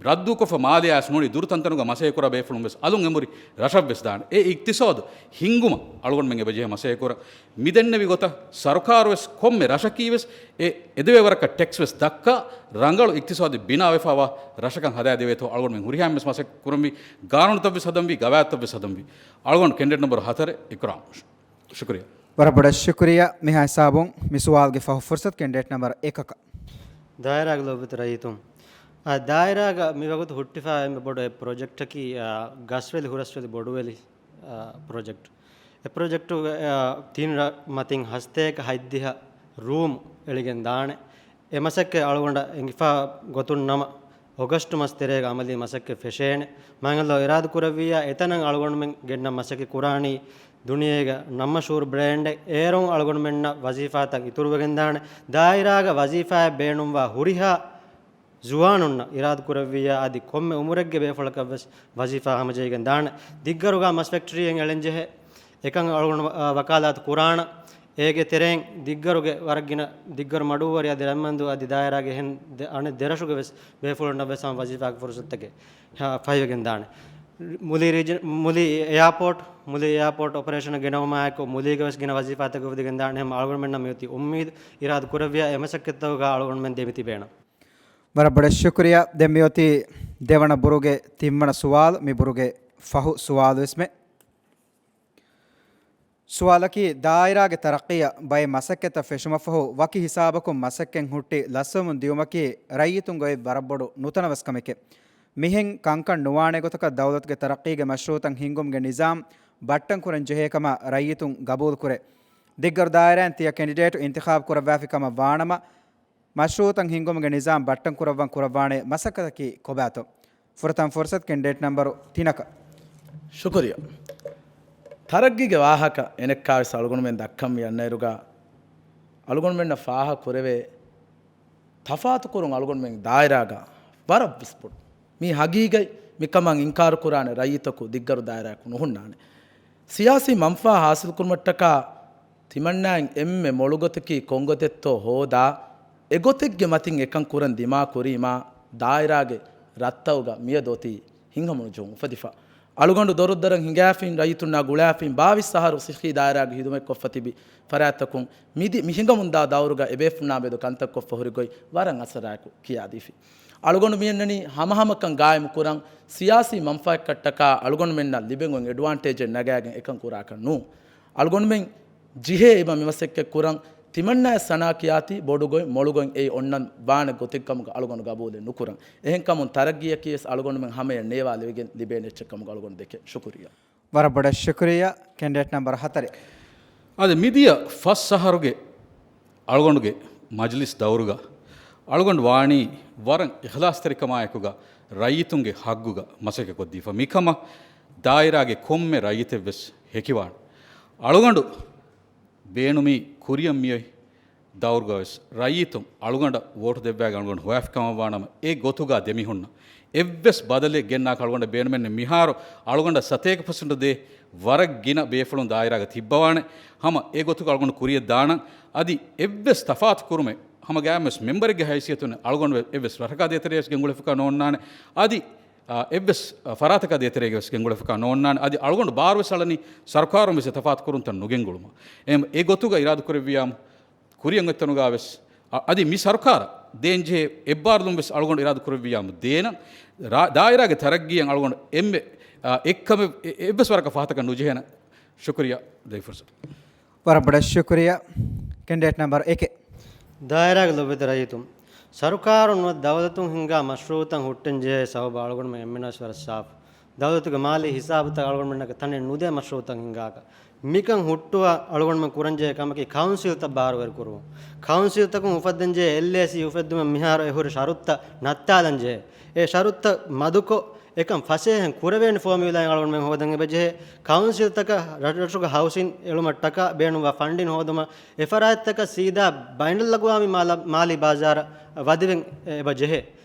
ރައްދުކޮށްފަ މާލެއާ ނޫނީ ދުރު ތަންތަނުގަ މަސައްކަތްކުރާ ބޭފުޅުން ވެސް އަލުން އެނބުރި ރަށަށް ވެސް ދާނެ. އެ އިގްތިސޯދު ހިންގުމަށް އަޅުގަނޑުމެން އެބަޖެހޭ މަސައްކަތްކުރަން. މިދެންނެވި ގޮތަށް ސަރުކާރު ވެސް ކޮންމެ ރަށަކީ ވެސް އެ އެދެވޭ ވަރަކަށް ޓެކްސް ވެސް ދައްކާ، ރަނގަޅު އިގްތިސޯދީ ބިނާވެފައިވާ ރަށަކަށް ހަދާދެވޭތޯ އަޅުގަނޑުމެން ހުރިހާ އެންމެސް މަސައްކަތް ކުރަންވީ. ގާނޫނުތައް ވެސް ހަދަންވީ، ގަވާއިދުތައް ވެސް ހަދަންވީ. އަޅުގަނޑު ކެނޑިޑޭޓް ނަމްބަރު ހަތަރެއް އިކްރާމް. ޝުކުރިއްޔާ. ވަރަށް ބޮޑަށް ޝުކުރިއްޔާ. މިހާ ހިސާބުން މި ސުވާލުގެ ފަހު ފުރުސަތު ކެނޑިޑޭޓް ނަމްބަރު އެކަކަށް. ދާއިރާގެ ލޯބިވެތި ރައްޔިތުން. އާ، ދާއިރާގަ މިވަގުތު ހުއްޓިފައި އެންމެ ބޮޑު އެއް ޕްރޮޖެކްޓަކީ، އާ، ގަސްވެލި ހުރަސްވެލި ބޮޑުވެލި، އާ، ޕްރޮޖެކްޓް. އެ ޕްރޮޖެކްޓުގެ، އާ، ތިން ރަށް މަތިން ހަސަތޭކަ ހަތްދިހަ ރޫމް އެޅިގެން ދާނެ. އެ މަސައްކަތް އަޅުގަނޑަށް އެނގިފަ ގޮތުން ނަމަ، އޮގަސްޓް މަސް ތެރޭގަ އަމަލީ މަސައްކަތް ފެށޭނެ. މާތްﷲ އިރާދަ ކުރެއްވިއްޔާ އެތަނަށް އަޅުގަނޑުމެން ގެންނަ މަސައްކަތް ކުރާނީ ދުނިޔޭގަ ނަން މަޝްހޫރު ބްރޭންޑެއް. އޭރުން އަޅުގަނޑުމެންނަށް ވަޒީފާތައް އިތުރުވެގެންދާނެ. ދާއިރާގަ ވަޒީފާއެއް ބޭނުންވާ ހުރިހާ ޒުވާނުންނަށް އިރާދަ ކުރެއްވިއްޔާ އަދި ކޮންމެ އުމުރެއްގެ ބޭފުޅަކަށް ވެސް ވަޒީފާ ހަމަޖެހިގެން ދާނެ. ދިއްގަރުގަ މަސް ފެކްޓްރީއެއް އެޅެން ޖެހޭ. އެކަން އަޅުގަނޑު، އާ، ވަކާލާތު ކުރާނަ. އޭގެ ތެރެއިން ދިއްގަރުގެ ވަރަށް ގިނަ ދިއްގަރު މަޑުއްވަރި އަދި ރަތްމަންދޫ އަދި ދާއިރާގެ އެހެން ދެ-، އަނެއް ދެރަށުގެ ވެސް ބޭފުޅުންނަށް ވެސް ހަމަ ވަޒީފާގެ ފުރުސަތުތަކެއް ހަ-، ފަހިވެގެން ދާނެ. މުލި ރީޖަ-، މުލި އެއާޕޯޓް، މުލި އެއާޕޯޓް އޮޕަރޭޝަނަށް ގެނައުމާއެކު މުލީގެ ވެސް ގިނަ ވަޒީފާތަކެއް އުފެދިގެން ދާނެ. ހަމަ އަޅުގަނޑުމެންނަށް މިއޮތީ އުއްމީދު. އިރާދަ ކުރެއްވިއްޔާ އެ މަސައްކަތްތަކުގަ އަޅުގަނޑުމެން ދެމި ތިބޭނަން. ވަރަށް ބޮޑަށް ޝުކުރިއްޔާ. ދެން މިއޮތީ ދެވަނަ ބުރުގެ ތިންވަނަ ސުވާލު. މި ބުރުގެ ފަހު ސުވާލު ވެސްމެ. ސުވާލަކީ، ދާއިރާގެ ތަރައްޤީއަށް ބައެއް މަސައްކަތްތައް ފެށުމަށްފަހު، ވަކި ހިސާބަކުން މަސައްކަތް ހުއްޓި ލަސްވަމުން ދިޔުމަކީ ރައްޔިތުންގެ އޮތް ވަރަށް ބޮޑު ނުތަނަވަސްކަމެކޭ. މިހެން ކަންކަން ނުވާނެ ގޮތަކަށް ދައުލަތުގެ ތަރައްޤީގެ މަޝްރޫޢުތައް ހިންގުމުގެ ނިޒާމް ބައްޓަން ކުރަން ޖެހޭ ކަމަށް ރައްޔިތުން ގަބޫލު ކުރޭ. ދިއްގަރު ދާއިރާއިން ތިޔަ ކެނޑިޑޭޓު އިންތިޚާބު ކުރައްވާފި ކަމަށް ވާނަމަ، މަޝްރޫޢުތައް ހިންގުމުގެ ނިޒާމް ބައްޓަން ކުރައްވަން ކުރައްވާނެ މަސައްކަތަކީ ކޮބާތޯ؟ ފުރަތަމަ ފުރުސަތު ކެނޑިޑޭޓް ނަމްބަރު ތިނަކަށް. ޝުކުރިއްޔާ. ތަރައްގީގެ ވާހަކަ އެނެއްކާވެސް އަޅުގަނޑުމެން ދައްކަން މި އަންނައިރުގަ އަޅުގަނޑުމެންނަށް ފާހަގަ ކުރެވޭ، ތަފާތުކުރުން އަޅުގަނޑުމެން ދާއިރާގަ ވަރަށްވެސް ބޮޑު. މީ ހަގީގަތް. މިކަމަށް އިންކާރު ކުރާނެ ރައްޔިތަކު ދިއްގަރު ދާއިރާއަކު ނުހުންނާނެ. ސިޔާސީ މަންފާ ހާސިލްކުރުމަށްޓަކާ ތިމަންނާއިން އެންމެ މޮޅުގޮތަކީ ކޮންގޮތެއްތޯ ހޯދާ، އެގޮތެއްގެ މަތިން އެކަން ކުރަން ދިމާ ކުރީމާ، ދާއިރާގެ ރަށްތަކުގަ މިއަދު އޮތީ ހިތްހަމަނުޖެހުން އުފެދިފަ. އަޅުގަނޑު ދޮރުއްދަރަށް ހިނގާފިން ރައްޔިތުންނާ ގުޅާފިން ބާވީސް އަހަރު ސިއްހީ ދާއިރާގެ ހިދުމަތްކޮށްފަ ތިބި ފަރާތްތަކުން މިދި-، މި ހިނގަމުންދާ ދައުރުގަ އެބޭފުޅުންނާ މެދު ކަންތައްކޮށްފަ ހުރި ގޮތް ވަރަށް އަސަރާއެކު ކިޔާދީފި. އަޅުގަނޑު މިއަންނަނީ ހަމަހަމަކަން ގާއިމުކުރަން، ސިޔާސީ މަންފާއަކަށްޓަކާ އަޅުގަނޑުމެންނަށް ލިބެން އޮތް އެޑްވާންޓޭޖެއް ނަގާގެން އެކަން ކުރާކަށް ނޫން. އަޅުގަނޑުމެން ޖެހޭ އެބަ މިމަސައްކަތް ކުރަން، ތިމަންނާ ސަނާ ކިޔާތީ ބޮޑުގޮތް މޮޅުގޮތް އެއީ އޮންނަން ވާނެ ގޮތެއްކަމުގަ އަޅުގަނޑު ގަބޫލެއް ނުކުރަން. އެހެންކަމުން ތަރައްގީއަކީވެސް އަޅުގަނޑުމެން ހަމަޔަށް ނޭވާލެވިގެން ލިބޭނެ އެއްޗެއްކަމުގަ އަޅުގަނޑު ދެކެން. ޝުކުރިއްޔާ. ވަރަށް ބޮޑަށް ޝުކުރިއްޔާ. ކެނޑިޑޭޓް ނަމްބަރު ހަތަރެއް. އަދި މިދިޔަ ފަސް އަހަރުގެ އަޅުގަނޑުގެ މަޖިލިސް ދައުރުގަ އަޅުގަނޑު ވާނީ ވަރަށް އިޚްލާޞްތެރިކަމާއެކުގަ ރައްޔިތުންގެ ހައްގުގަ މަސައްކަތް ކޮށްދީފަ. މިކަމަށް ދާއިރާގެ ކޮންމެ ރައްޔިތެއްވެސް ހެކިވާނެ. އަޅުގަނޑު ބޭނުމީ ކުރިއަށް މިއޮތް ދައުރުގަވެސް ރައްޔިތުން އަޅުގަނޑަށް ވޯޓު ދެއްވާގެން އަޅުގަނޑު ހޮވާފިކަމަށްވާނަމަ، އެ ގޮތުގަ ދެމިހުންނަ އެއްވެސް ބަދަލެއް ގެންނާކަށް އަޅުގަނޑަށް ބޭނުމެއް ނެތް. މިހާރު އަޅުގަނޑަށް ސަތޭކަ ޕަސެންޓު ދޭ ވަރަށް ގިނަ ބޭފުޅުން ދާއިރާގަ ތިއްބަވާނެ. ހަމަ އެ ގޮތުގަ އަޅުގަނޑު ކުރިއަށް ދާނަން. އަދި އެއްވެސް ތަފާތު ކުރުމެއް ހަމަ ގާތްވެސް މެމްބަރެއްގެ ހައިސިއްޔަތުން އަޅުގަނޑު އެއްވެސް ރަށަކާ ދޭތެރޭ ވެސް ގެންގުޅެފަކާ ނޯންނާނެ. އަދި އާ، އެއްވެސް، އާ، ފަރާތަކާ ދޭތެރޭގަ ވެސް ގެންގުޅެފަކާ ނޯންނާނެ. އަދި އަޅުގަނޑު ބާރު ވެސް އަޅަނީ ސަރުކާރުން ވެސް ތަފާތު ކުރުންތައް ނުގެންގުޅުމަށް. އެހެން އެ ގޮތުގަ އިރާދަ ކުރެއްވިޔާމު، ކުރިއަށް އޮތްތަނުގަ ވެސް، އަ، އަދި މި ސަރުކާރަށް ދޭންޖެހޭ އެއްބާރުލުން ވެސް އަޅުގަނޑު އިރާދަ ކުރެއްވިޔާމު ދޭނަން. ރާ-، ދާއިރާގެ ތަރައްގީއަށް އަޅުގަނޑު އެންމެ، އާ، އެއްކަމެއް އެ-، އެއްވެސް ވަރަކަށް ފަހަތަކަށް ނުޖެހޭނަން. ޝުކުރިއްޔާ ދެއްވި ފުރުސަތު. ވަރަށް ބޮޑަށް ޝުކުރިއްޔާ. ކެންޑިޑޭޓް ނަމްބަރު އެކެއް. ދާއިރާގެ ލޮބުވެތި ރައްޔިތުން، ސަރުކާރުން ނުވަތަ ދައުލަތުން ހިންގާ މަޝްރޫއުތައް ހުއްޓެން ޖެހޭ ސަބަބު އަޅުގަނޑުމެން އެންމެނަށް ވަރަށް ސާފު. ދައުލަތުގެ މާލީ ހިސާބުތައް އަޅުގަނޑުމެންނަކަށް ތަނެއް ނުދޭ މަޝްރޫއުތައް ހިންގާކަށް. މިކަން ހުއްޓުވާ އަޅުގަނޑުމެން ކުރަންޖެހޭ ކަމަކީ ކައުންސިލްތައް ބާރުވެރި ކުރުމުން. ކައުންސިލްތަކުން އުފައްދަންޖެހޭ އެލްއޭސީ އުފެއްދުމަށް މިހާރު އެ ހުރި ޝަރުތުތައް ނައްތާލަންޖެހޭ. އެ ޝަރުތުތައް މަދުކޮށް، އެކަން ފަސޭހައިން ކުރެވޭނެ ފޯމިއުލާއެއް އަޅުގަނޑުމެން ހޯދަން އެބަޖެހޭ. ކައުންސިލްތަކަށް ރަށްރަށުގެ ހައުސިން އެޅުމަށްޓަކާ ބޭނުންވާ ފަންޑިން ހޯދުމަށް އެފަރާތްތަކަށް ސީދާ ބައިނަލްއަގުވާމީ މާލަ-، މާލީ ބާޒާރަށް ވަދެވެން އެބަޖެހޭ.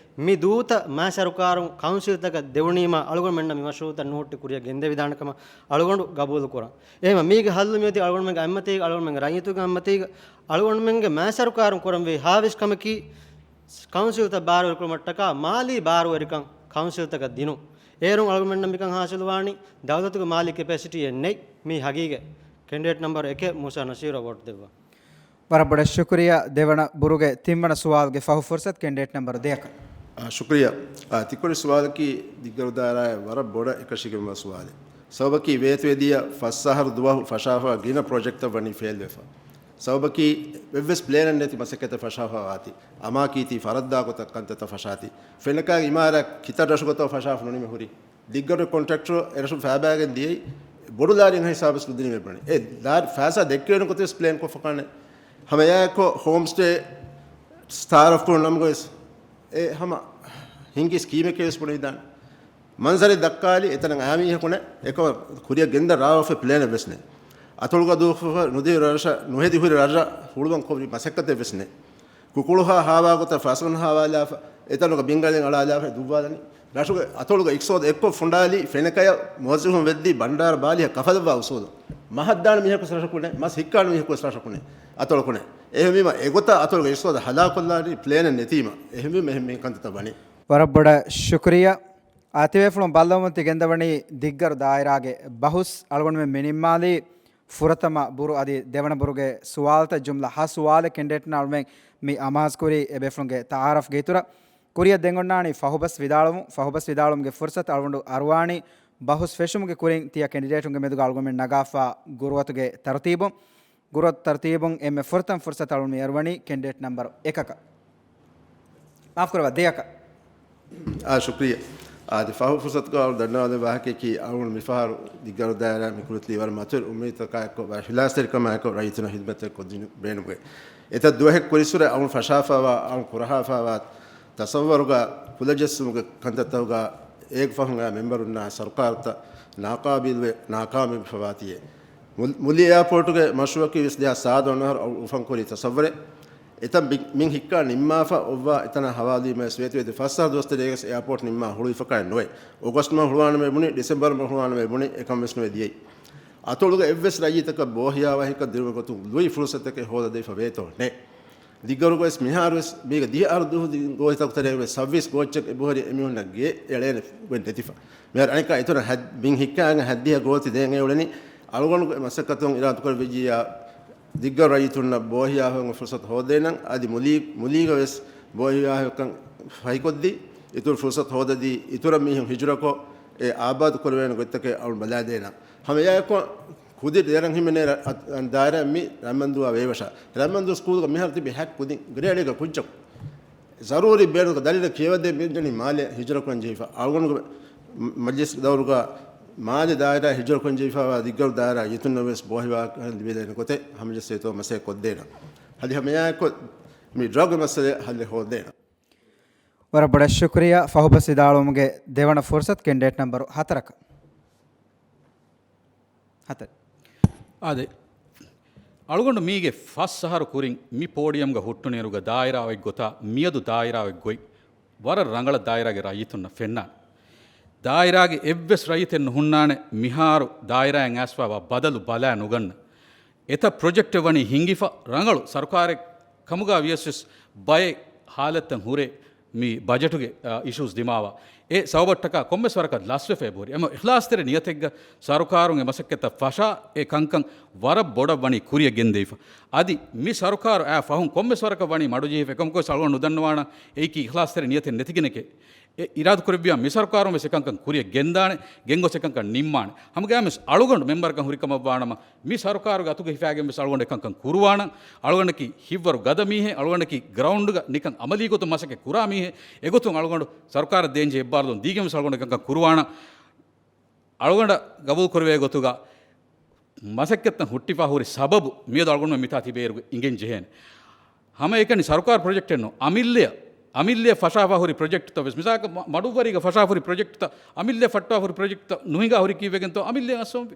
މި ދޫތައް މާތް ސަރުކާރުން ކައުންސިލްތަކަށް ދެވުނީމާ އަޅުގަނޑުމެންނަށް މި މަޝްރޫއުތައް ނުހުއްޓި ކުރިއަށް ގެންދެވިދާނެ ކަމަށް އަޅުގަނޑު ގަބޫލުކުރަން. އެހެންވެ، މީގެ ހައްލު މިއޮތީ އަޅުގަނޑުމެންގެ އަތްމަތީގަ، އަޅުގަނޑުމެންގެ ރައްޔިތުންގެ އަތްމަތީގަ. އަޅުގަނޑުމެންގެ މާތް ސަރުކާރުން ކުރަންވީ ހާވިސް ކަމަކީ، ކައުންސިލްތައް ބާރުވެރިކުރުމަށްޓަކާ މާލީ ބާރުވެރިކަން ކައުންސިލްތަކަށް ދިނުން. އޭރުން އަޅުގަނޑުމެންނަށް މިކަން ހާސިލުވާނީ ދައުލަތުގެ މާލީ ކެޕޭސިޓީއެއް ނެތް. މީ ހަގީގަތް. ކެންޑިޑޭޓް ނަމްބަރު އެކެއް މޫސާ ނަސީރަށް ވޯޓް ދެއްވާ. ވަރަށް ބޮޑަށް ޝުކުރިއްޔާ. ދެވަނަ ބުރުގެ ތިންވަނަ ސުވާލުގެ ފަހު ފުރުސަތު ކެންޑިޑޭޓް ނަމްބަރު ދެއަކަށް. އާ، ޝުކުރިއްޔާ. އާ، ތިކުރި ސުވާލަކީ ދިއްގަރު ދާއިރާއަށް ވަރަށް ބޮޑަށް އެކަށީގެންވާ ސުވާލެއް. ސަބަބަކީ ވޭތުވެދިޔަ ފަސް އަހަރު ދުވަހު ފަށާފަވާ ގިނަ ޕްރޮޖެކްޓްތައް ވަނީ ފެއިލް ވެފަ. ސަބަބަކީ އެއްވެސް ޕްލޭނެއް ނެތި މަސައްކަތެއް ފަށާފަވާތީ. އަމާކީތީ ފަރަށް ދާކޮށް ތަ-، ކަންތައްތައް ފަށާތީ. ފެނަކައިގެ އިމާރާތް ކިތައް ރަށުގަތޯ ފަށާފަ ނުނިމި ހުރީ. ދިއްގަރު ކޮންޓްރެކްޓަރު އެރަށު ފައިބާގެން ދިޔައީ ބޮޑު ލާރިން ހިސާބަސް ކުދިނީމެއް ބުނެ. އެ ލާރި ފައިސާ ދެއްކެވޭނެ ގޮތެއް ޕްލޭން ކޮށްފަކާނެ. ހަމަ އެއާއެކު ހޯމް ސްޓޭ ސްޓާރޓް އަޕް ކުރުން ނަމުގަވެސް އެ ހަމަ ހިނގި ސްކީމެކޭ ވެސް ބުނެވިދާނެ. މަންޒަރެއް ދައްކާލި އެތަނަށް އާ މީހަކު ނެތް. އެކަމަ ކުރިއަށް ގެންދަ ރާވަފެ ޕްލޭނެއް ވެސް ނެތް. އަތޮޅުގަ ދޫފަ ނުދި ރަށަށް ނުހެދި ހުރި ރަށަށް ހުޅުވަން ކޮށް މަސައްކަތެއް ވެސް ނެތް. ކުކުޅުހާ ހާވާގޮތަށް ފަސްގަނޑު ހާވާލާފަ، އެތަނުގަ ބިންގަލެއް އަޅާލާފަ ދުއްވާލަނީ. ރަށުގެ އަތޮޅުގެ އިޤްތިޞާދު އެއްކޮށް ފުނޑާލީ، ފެނަކަޔަށް މުވައްޒަފުން ވެއްދީ ބަންޑާރަ ބާލިހަ ކަފަލައްވާ އުސޫލު. މަހަށް ދާން މީހަކު ވެސް ރަށަކު ނެތް، މަސް ހިއްކާން މީހަކު ވެސް ރަށަކު ނެތް، އަތޮޅަކު ނެތް. އެހެންވީމަ އެގޮތަށް އަތޮޅުގެ އިޤްތިޞާދު ހަލާކޮށްލާނީ ޕްލޭނެއް ނެތީމަ. އެހެންވީމަ އެހެން މި ކަންތައްތައް ވަނީ. ވަރަށް ބޮޑަށް ޝުކުރިއްޔާ. އާ، ތިބޭފުޅުން ބައްލަވަމުން ތި ގެންދަވަނީ ދިއްގަރު ދާއިރާގެ ބަހުސް. އަޅުގަނޑުމެން މި ނިންމާލީ ފުރަތަމަ ބުރު އަދި ދެވަނަ ބުރުގެ ސުވާލުތައް. ޖުމްލަ ހަ ސުވާލެއް ކެންޑިޑޭޓުންނަށް އަޅުމެން މި އަމާޒުކުރީ އެބޭފުޅުންގެ ތައާރަފްގެ އިތުރަށް. ކުރިއަށް ދެން އޮންނާނީ ފަހުބަސް ވިދާޅުވުން. ފަހުބަސް ވިދާޅުވުމުގެ ފުރުސަތު އަޅުގަނޑު އަރުވާނީ ބަހުސް ފެށުމުގެ ކުރިން ތިޔަ ކެންޑިޑޭޓުންގެ މެދުގަ އަޅުގަނޑުމެން ނަގާފާ ގުރުއަތުގެ ތަރުތީބުން. ގުރުއަތު ތަރުތީބުން އެންމެ ފުރަތަމަ ފުރުސަތު އަޅުގަނޑު މި އަރުވަނީ ކެންޑިޑޭޓް ނަމްބަރު އެކަކަށް. މާފުކުރައްވާ، ދެއަކަށް. އާ، ޝުކްރިއްޔާ. އާދެ، ފަހު ފުރުސަތުގަ އަޅު ދަންނަވާލެއްވި ވާހަކައަކީ، އަޅުގަނޑު މިފަހަރު ދިއްގަރު ދާއިރާ މި ކުރިތި ވަރަށް މަތިވެރި އުއްމީދުތަކާއެކު، ވަރަށް އިޚްލާޞްތެރިކަމާއެކު ރައްޔިތުންނަށް ހިދުމަތްތައް ކޮށްދިނުން ބޭނުމުގައި. އެތައް ދުވަހެއް ކުރިއްސުރެ އަޅު ފަށާފަވާ، އަޅު ކުރަހާފަވާ ތަޞައްވަރުގަ ކުލަޖެއްސުމުގެ ކަންތައްތަކުގަ އޭގެ ފަހުން އާ މެމްބަރުންނާ ސަރުކާރުތައް ނާޤާބިލުވެ، ނާކާމިޔާބުވެފަވާތީއޭ. މުލް-، މުލި އެއާޕޯޓުގެ މަޝްރޫއަކީ ވެސް ދެހާސް ސާދަ ވަނަ އަހަރު އަޅު އުފަންކުރި ތަޞައްވަރެއް. އެތަން ބި-، މިން ހިއްކާ ނިންމާފަ އޮއްވާ އެތަނަށް ހަވާލުވީމަ ވެސް ވޭތުވެދި ފަސް އަހަރު ދުވަސް ތެރޭގަސް އެއާޕޯޓް ނިންމާ ހުޅުވިފަކާއެއް ނުވޭ. އޮގަސްޓް މަހު ހުޅުވާނަމޭ ބުނި، ޑިސެމްބަރު މަހު ހުޅުވާނަމޭ ބުނި، އެކަން ވެސް ނުވެ ދިޔައީ. އަތޮޅުގެ އެއްވެސް ރައްޔިތަކަށް ބޯހިޔާވަހިކަން ދިރުމުގެ ގޮތުން ލުއި ފުރުސަތެކޭ ހޯދަދީފަ ވޭތޯ ނެތް. ދިއްގަރުގަވެސް މިހާރުވެސް މީގަ ދިހަ އަހަރު ދުވަހު ގޯތިތަކު ތެރޭގަވެސް ސައުވީސް ގޯއްޗެއް އެބަހުރި އެމީހުންނަށް ގެ އެޅޭނެ ގޮތް ނެތިފަ. މިހާރު އަނެއްކާ އެތުރަށް ހަތް-، ބިން ހިއްކާގެން ހައްދިހަ ގޯތި ދޭން އެ އުޅެނީ އަޅުގަނޑުގެ މަސައްކަތުން އިރާދަކުރެއްވިއްޖިއްޔާ ދިއްގަރު ރައްޔިތުންނަށް ބޯހިޔާވަހިކަން ފުރުސަތު ހޯދޭނަން. އަދި މުލީ-، މުލީގަވެސް ބޯހިޔާވަހިކަން ފަހިކޮށްދީ، އިތުރު ފުރުސަތު ހޯދަދީ، އިތުރަށް މީހުން ހިޖުރަކޮށް އެ އާބާދު ކުރެވޭނެ ގޮތްތަކެއް އަޅު ބަލާދޭނަން. ހަމަ އެއާއެކު ކުދި ދެރަން ހިމެނޭ ރަ-، އަ-، އަ-، ދާއިރާ މި ރަމަންދޫއާ ވޭވަށާ. ރަމަންދޫ ސްކޫލްގަ މިހާރު ތިބި ހަތް ކުދިން ގްރޭޑެއްގަ ކުއްޖަކު. ޒަރޫރީ ބޭނުން ދަރިން ކިޔަވަދޭ މި ޖަނި މާލެ ހިޖުރަކުރަން ޖެހިފަ. އަޅުގަނޑުގެ މަ-، މަޖްލިސް ދައުރުގަ މާލެ ދާއިރާ ހިޖުރަކުރަން ޖެހިފަވާ ދިއްގަރު ދާއިރާ އިތުންނަށް ވެސް ބޯހިވާ ލިބިދޭނެ ގޮތެއް ހަމަޖައްސޭތޯ މަސައްކަތް ކޮށްދޭނަން. އަދި ހަމައެއާއެކު މި ޑްރަގް މައްސަލަ ހައްލެއް ހޯދޭނަން. ވަރަށް ބޮޑަށް ޝުކުރިއްޔާ. ފަހުބަސް ވިދާޅުވުމުގެ ދެވަނަ ފުރުސަތު ކެންޑިޑޭޓް ނަމްބަރު ހަތަރަކަށް. ހަތަރެއް. އާދެ، އަޅުގަނޑު މީގެ ފަސް އަހަރު ކުރިން މި ޕޯޑިއަމްގަ ހުއްޓުނުއިރުގަ ދާއިރާ އޮތް ގޮތާ މިއަދު ދާއިރާ އޮތް ގޮތް ވަރަށް ރަނގަޅަށް ދާއިރާގެ ރައްޔިތުންނަށް ފެންނާނެ. ދާއިރާގެ އެއްވެސް ރައްޔިތެއް ނުހުންނާނެ މިހާރު ދާއިރާއިން އައިސްފައިވާ ބަދަލު ބަލާ ނުގަންނަ. އެތައް ޕްރޮޖެކްޓެއް ވަނީ ހިންގިފަ، ރަނގަޅު ސަރުކާރެއް ކަމުގަ ވިޔަސް ވެސް ބައެއް ހާލަތްތައް ހުރޭ މި ބަޖެޓުގެ، އާ، އިޝޫސް ދިމާވާ. އެ ސަބަބަށްޓަކާ ކޮންމެސް ވަރަކަށް ލަސްވެފަ އެބަހުރި. އެމަ އިޚްލާސްތެރި ނިޔަތެއްގަ ސަރުކާރުން އެ މަސައްކަތްތައް ފަށާ އެ ކަންކަން ވަރަށް ބޮޑަށް ވަނީ ކުރިއަށް ގެންދެވިފަ. އަދި މި ސަރުކާރު އާ ފަހުން ކޮންމެސް ވަރަކަށް ވަނީ މަޑުޖެހިފަ. އެކަމަކުވެސް އަޅުގަނޑު ނުދަންނަވާނަން އެއީކީ އިޚްލާސްތެރި ނިޔަތެއް ނެތިގެނެކޭ. އެ އިރާދަކުރެއްވިޔާ މި ސަރުކާރުން ވެސް އެކަންކަން ކުރިއަށް ގެންދާނެ، ގެންގޮސް އެކަންކަން ނިންމާނެ. ހަމަގައިމުވެސް އަޅުގަނޑު މެމްބަރަކަށް ހުރިކަމަށްވާނަމަ، މި ސަރުކާރުގެ އަތުގަ ހިފާގެން ވެސް އަޅުގަނޑު އެކަންކަން ކުރުވާނަން. އަޅުގަނޑަކީ ހިތްވަރު ގަދަ މީހެއް، އަޅުގަނޑަކީ ގްރައުންޑްގަ ނިކަން އަމަލީ ގޮތުން މަސައްކަތް ކުރާ މީހެއް. އެގޮތުން އަޅުގަނޑު ސަރުކާރަށް ދޭންޖެހޭ އެއްބާރުލުން ދީގެން ވެސް އަޅުގަނޑު އެކަންކަން ކުރުވާނަން. އަޅުގަނޑަށް ގަބޫލު ކުރެވޭ ގޮތުގަ މަސައްކަތްތައް ހުއްޓިފަ ހުރި ސަބަބު މިއަދު އަޅުގަނޑު މިތާ ތިބޭއިރުގަ އިނގެން ޖެހޭނެ. ހަމައެކަނި ސަރުކާރު ޕްރޮޖެކްޓެއް ނޫން. އަމިއްލައަށް، އަމިއްލައަށް ފަށާފަ ހުރި ޕްރޮޖެކްޓްތައް ވެސް، މިސާލަކަށް މަ-، މަޑުއްވަރީގަ ފަށާފަ ހުރި ޕްރޮޖެކްޓްތައް، އަމިއްލައަށް ފައްޓާފަ ހުރި ޕްރޮޖެކްޓްތައް ނުހިނގާ ހުރީ ކީއްވެގެންތޯ؟ އަމިއްލައަށް އައްސަވަންވީ.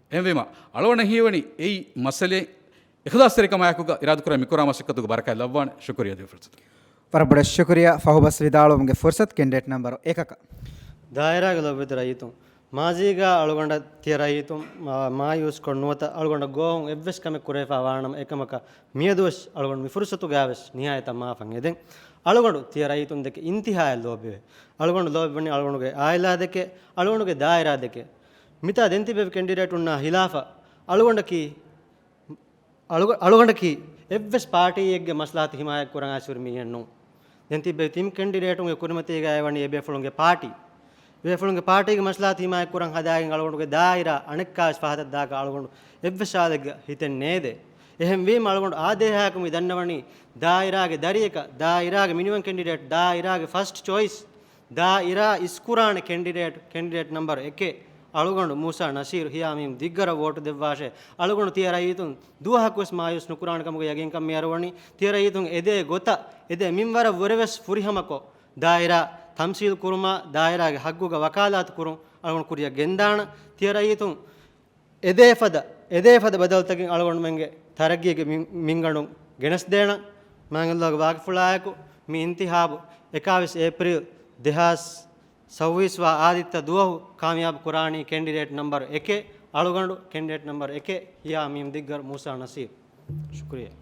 އެހެންވީމަ، އަޅުގަނޑަށް ހީވަނީ އެއީ މައްސަލައެއް އިޚްލާސްތެރިކަމާއެކުގަ އިރާދަކުރާ މިކުރާ މަސައްކަތުގެ ބަރަކާތް ލައްވާނެ. ޝުކުރިއްޔާ ދިވެހި ފުރުސަތު. ވަރަށް ބޮޑަށް ޝުކުރިއްޔާ. ފަހުބަސް ވިދާޅުވުމުގެ ފުރުސަތު ކެންޑިޑޭޓް ނަމްބަރު އެކަކަށް. ދާއިރާގެ ލޯބިވެތި ރައްޔިތުން، މާޒީގަ އަޅުގަނޑަށް ތިޔަ ރައްޔިތުން މާ-، މާޔޫސްކޮށް ނުވަތަ އަޅުގަނޑަށް ގޯހުން އެއްވެސް ކަމެއް ކުރެވިފަ ވާނަމަ، އެކަމަކަށް މިއަދުވެސް އަޅުގަނޑު މި ފުރުސަތުގައިވެސް ނިހާޔަތަށް މާފަށް އެދެން. އަޅުގަނޑު ތިޔަ ރައްޔިތުންދެކެ އިންތިހާއަށް ލޯބިވޭ. އަޅުގަނޑު ލޯބިވަނީ އަޅުގަނޑުގެ އާއިލާދެކެ، އަޅުގަނޑުގެ ދާއިރާދެކެ. މިތާ ދެން ތިބެވި ކެންޑިޑޭޓުންނާ ހިލާފަށް އަޅުގަނޑަކީ އަޅުގަ-، އަޅުގަނޑަކީ އެއްވެސް ޕާޓީއެއްގެ މަސްލަހަތު ހިމާޔަތްކުރަން އައިސް ހުރި މީހެއް ނޫން. ދެން ތިއްބެވި ތިން ކެންޑިޑޭޓުންގެ ކުރިމަތީގައި ވަނީ އެބޭފުޅުންގެ ޕާޓީ. އެބޭފުޅުންގެ ޕާޓީގެ މަސްލަހަތު ހިމާޔަތްކުރަން ހަދާގެން އަޅުގަނޑުގެ ދާއިރާ އަނެއްކާވެސް ފަހަތަށްދާކަށް އަޅުގަނޑު އެއްވެސް ހާލެއްގަ ހިތެއް ނޭދޭ. އެހެންވީމަ އަޅުގަނޑު އާދޭހާއަކު މި ދަންނަވަނީ ދާއިރާގެ ދަރިއަކަށް، ދާއިރާގެ މިނިވަން ކެންޑިޑޭޓް، ދާއިރާގެ ފަސްޓް ޗޮއިސް، ދާއިރާ އިސްކުރާނެ ކެންޑިޑޭޓް، ކެންޑިޑޭޓް ނަމްބަރު އެކެއް، އަޅުގަނޑު މޫސާ ނަސީރު ހިޔާ މީމް ދިއްގަރަށް ވޯޓު ދެއްވާށޭ. އަޅުގަނޑު ތިޔަ ރައްޔިތުން ދުވަހަކުވެސް މާޔޫސް ނުކުރާނެ ކަމުގެ ޔަގީންކަން މި އަރުވަނީ. ތިޔަ ރައްޔިތުން އެދޭ ގޮތަށް، އެދޭ މިންވަރަށް ވުރެވެސް ފުރިހަމަކޮށް، ދާއިރާ ތަމްސީލް ކުރުމާ، ދާއިރާގެ ހައްގުގަ ވަކާލާތު ކުރުން އަޅުގަނޑު ކުރިއަށް ގެންދާނަން. ތިޔަ ރައްޔިތުން އެދޭފަދަ، އެދޭފަދަ ބަދަލުތަކެއް އަޅުގަނޑުމެންގެ ތަރައްގީގެ މި-، މިންގަނޑުން ގެނެސްދޭނަން. މާތް ﷲ ގެ ވާގިފުޅާއެކު މި އިންތިހާބު އެކާވީސް އޭޕްރީލް ދެހާސް ސައުވީސް ވާ އާދިއްތަ ދުވަހު ކާމިޔާބު ކުރާނީ ކެންޑިޑޭޓް ނަމްބަރު އެކެއް، އަޅުގަނޑު ކެންޑިޑޭޓް ނަމްބަރު އެކެއް، ހިޔާ މީމް ދިއްގަރު މޫސާ ނަސީރު. ޝުކުރިއްޔާ.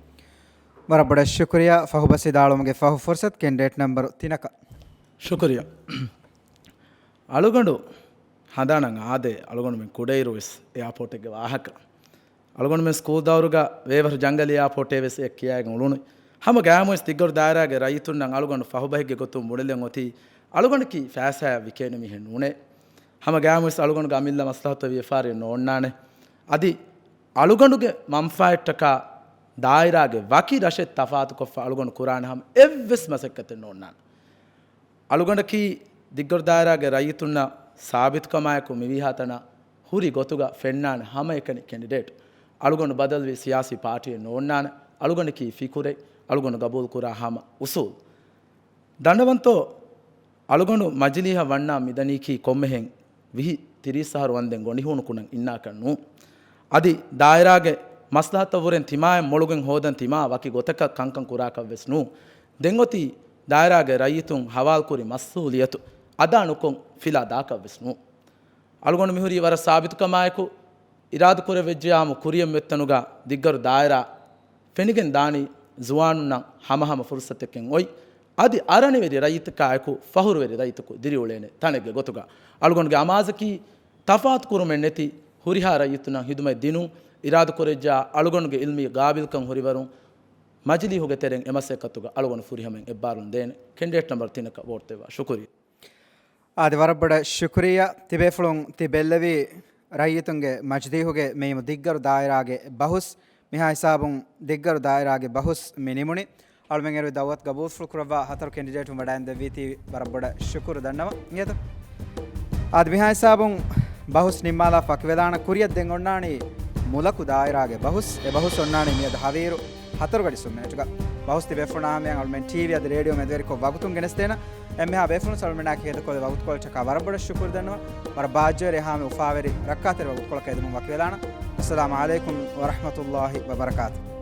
ވަރަށް ބޮޑަށް ޝުކުރިއްޔާ. ފަހުބަސް ވިދާޅުވުމުގެ ފަހު ފުރުސަތު ކެންޑިޑޭޓް ނަމްބަރު ތިނަކަށް. ޝުކުރިއްޔާ. އަޅުގަނޑު ހަނދާނަށް އާދޭ، އަޅުގަނޑުމެން ކުޑައިރު ވެސް އެއާޕޯޓެއްގެ ވާހަކަ. އަޅުގަނޑުމެން ސްކޫލް ދައުރުގަ ވޭވަރު ޖަންގަލް އެއާޕޯޓޭ ވެސް އެ ކިޔާގެން އުޅުނު. ހަމަ ގައިމުވެސް ދިއްގަރު ދާއިރާގެ ރައްޔިތުންނަށް އަޅުގަނޑު ފަހުބަހެއްގެ ގޮތުން ބުނެލެން އޮތީ، އަޅުގަނޑަކީ ފައިސާއާ ވިކޭނެ މީހެއް ނޫނޭ. ހަމަ ގައިމުވެސް އަޅުގަނޑުގެ އަމިއްލަ މަސްލަހަތު ވިޔަފާރިއެއް ނޯންނާނެ. އަދި އަޅުގަނޑުގެ މަންފާއަށްޓަކާ ދާއިރާގެ ވަކި ރަށެއް ތަފާތުކޮށްފަ އަޅުގަނޑު ކުރާނެ ހަމަ އެއްވެސް މަސައްކަތެއް ނޯންނާނެ. އަޅުގަނޑަކީ ދިއްގަރު ދާއިރާގެ ރައްޔިތުންނަށް ސާބިތުކަމާއެކު މިވީހާތަނަށް ހުރި ގޮތުގަ ފެންނާނެ ހަމައެކަނި ކެންޑިޑޭޓް. އަޅުގަނޑު ބަދަލުވި ސިޔާސީ ޕާޓީއެއް ނޯންނާނެ. އަޅުގަނޑަކީ ފިކުރެއް، އަޅުގަނޑު ގަބޫލުކުރާ ހަމަ އުސޫލް. ދަންނަވަންތޯ، އަޅުގަނޑު މަޖިލީހަށް ވަންނާ މިދަނީކީ ކޮންމެހެން ވިހި ތިރީސް އަހަރު ވަންދެން ގޮނޑިހޫނުކުނަން އިންނާކަށް ނޫން. އަދި ދާއިރާގެ މަސްލަހަތަށްވުރެން ތިމާއަށް މޮޅުގެން ހޯދަން ތިމާ ވަކި ގޮތަކަށް ކަންކަން ކުރާކަށްވެސް ނޫން. ދެންއޮތީ ދާއިރާގެ ރައްޔިތުން ހަވާލުކުރި މަސްއޫލިއްޔަތު އަދާ ނުކޮށް ފިލާ ދާކަށްވެސް ނޫން. އަޅުގަނޑު މިހުރީ ވަރަށް ސާބިތުކަމާއެކު، އިރާދަކުރެވިއްޖެޔާމު ކުރިއަށް މިއޮތްތަނުގަ ދިއްގަރު ދާއިރާ ފެނިގެން ދާނީ ޒުވާނުންނަށް ހަމަހަމަ ފުރުސަތެއްކެން އޮތް. އަދި އަރަނިވެރި ރައްޔިތަކާއެކު ފަހުރުވެރި ރައްޔިތަކު ދިރިއުޅޭނެ ތަނެއްގެ ގޮތުގަ. އަޅުގަނޑުގެ އަމާޒަކީ ތަފާތުކުރުމެއް ނެތި ހުރިހާ ރައްޔިތުންނަށް ހިދުމަތް ދިނުން. އިރާދަކުރެއްޖާ އަޅުގަނޑުގެ އިލްމީ ގާބިލްކަން ހުރިވަރުން މަޖިލީހުގެ ތެރެއިން އެމަސައްކަތުގަ އަޅުގަނޑު ފުރިހަމައިން އެއްބާރުލުން ދޭނެ. ކެންޑިޑޭޓް ނަމްބަރު ތިނަކަށް ވޯޓް ދެއްވާ. ޝުކުރިއްޔާ. އާދެ، ވަރަށް ބޮޑަށް ޝުކުރިއްޔާ. ތިބޭފުޅުން ތި ބެއްލެވީ ރައްޔިތުންގެ މަޖިލީހުގެ މިއިމު ދިއްގަރު ދާއިރާގެ ބަހުސް. މިހާ ހިސާބުން ދިއްގަރު ދާއިރާގެ ބަހުސް މި ނިމުނީ. އަޅުމެން އެރުވި ދައުވަތު ގަބޫލުފުޅު ކުރައްވާ ހަތަރު ކެންޑިޑޭޓުން ވަޑައިން ދެއްވީތީ ވަރަށް ބޮޑަށް ޝުކުރު ދަންނަވަން. އިނގޭތަ؟ އާދެ، މިހާ ހިސާބުން ބަހުސް ނިންމާލާ ފަކިވެލާނަ. ކުރިއަށް ދެން އޮންނާނީ މުލަކު ދާއިރާގެ ބަހުސް. އެ ބަހުސް އޮންނާނީ މިއަދު ހަވީރު ހަތަރު ގަޑި ސުން މިނެޓުގަ. ވަހުސް ތިބޭފުޅުންނާ ހަމަޔަށް އަޅުމެން ޓީވީ އަދި ރޭޑިއޯ މެދުވެރިކޮށް ވަގުތުން ގެނެސްދޭނަން. އެންމެހާ ބޭފުޅުން އަޅުމެންނާ ކިހިނެއްތޯ ވަގުތުކޮޅަށްޓަކާ ވަރަށް ބޮޑަށް ޝުކުރު ދަންނަވަން. ވަރަށް ބާއްޖަވެރި ހަމަ އުފާވެރި ރައްކާތެރި ވަގުތުކޮޅަކަށް އެދުމުން ވަކިވެލާނަން. އައްސަލާމު ޢަލައިކުމް ވަރަޙްމަތުﷲ ވަބަރަކާތު.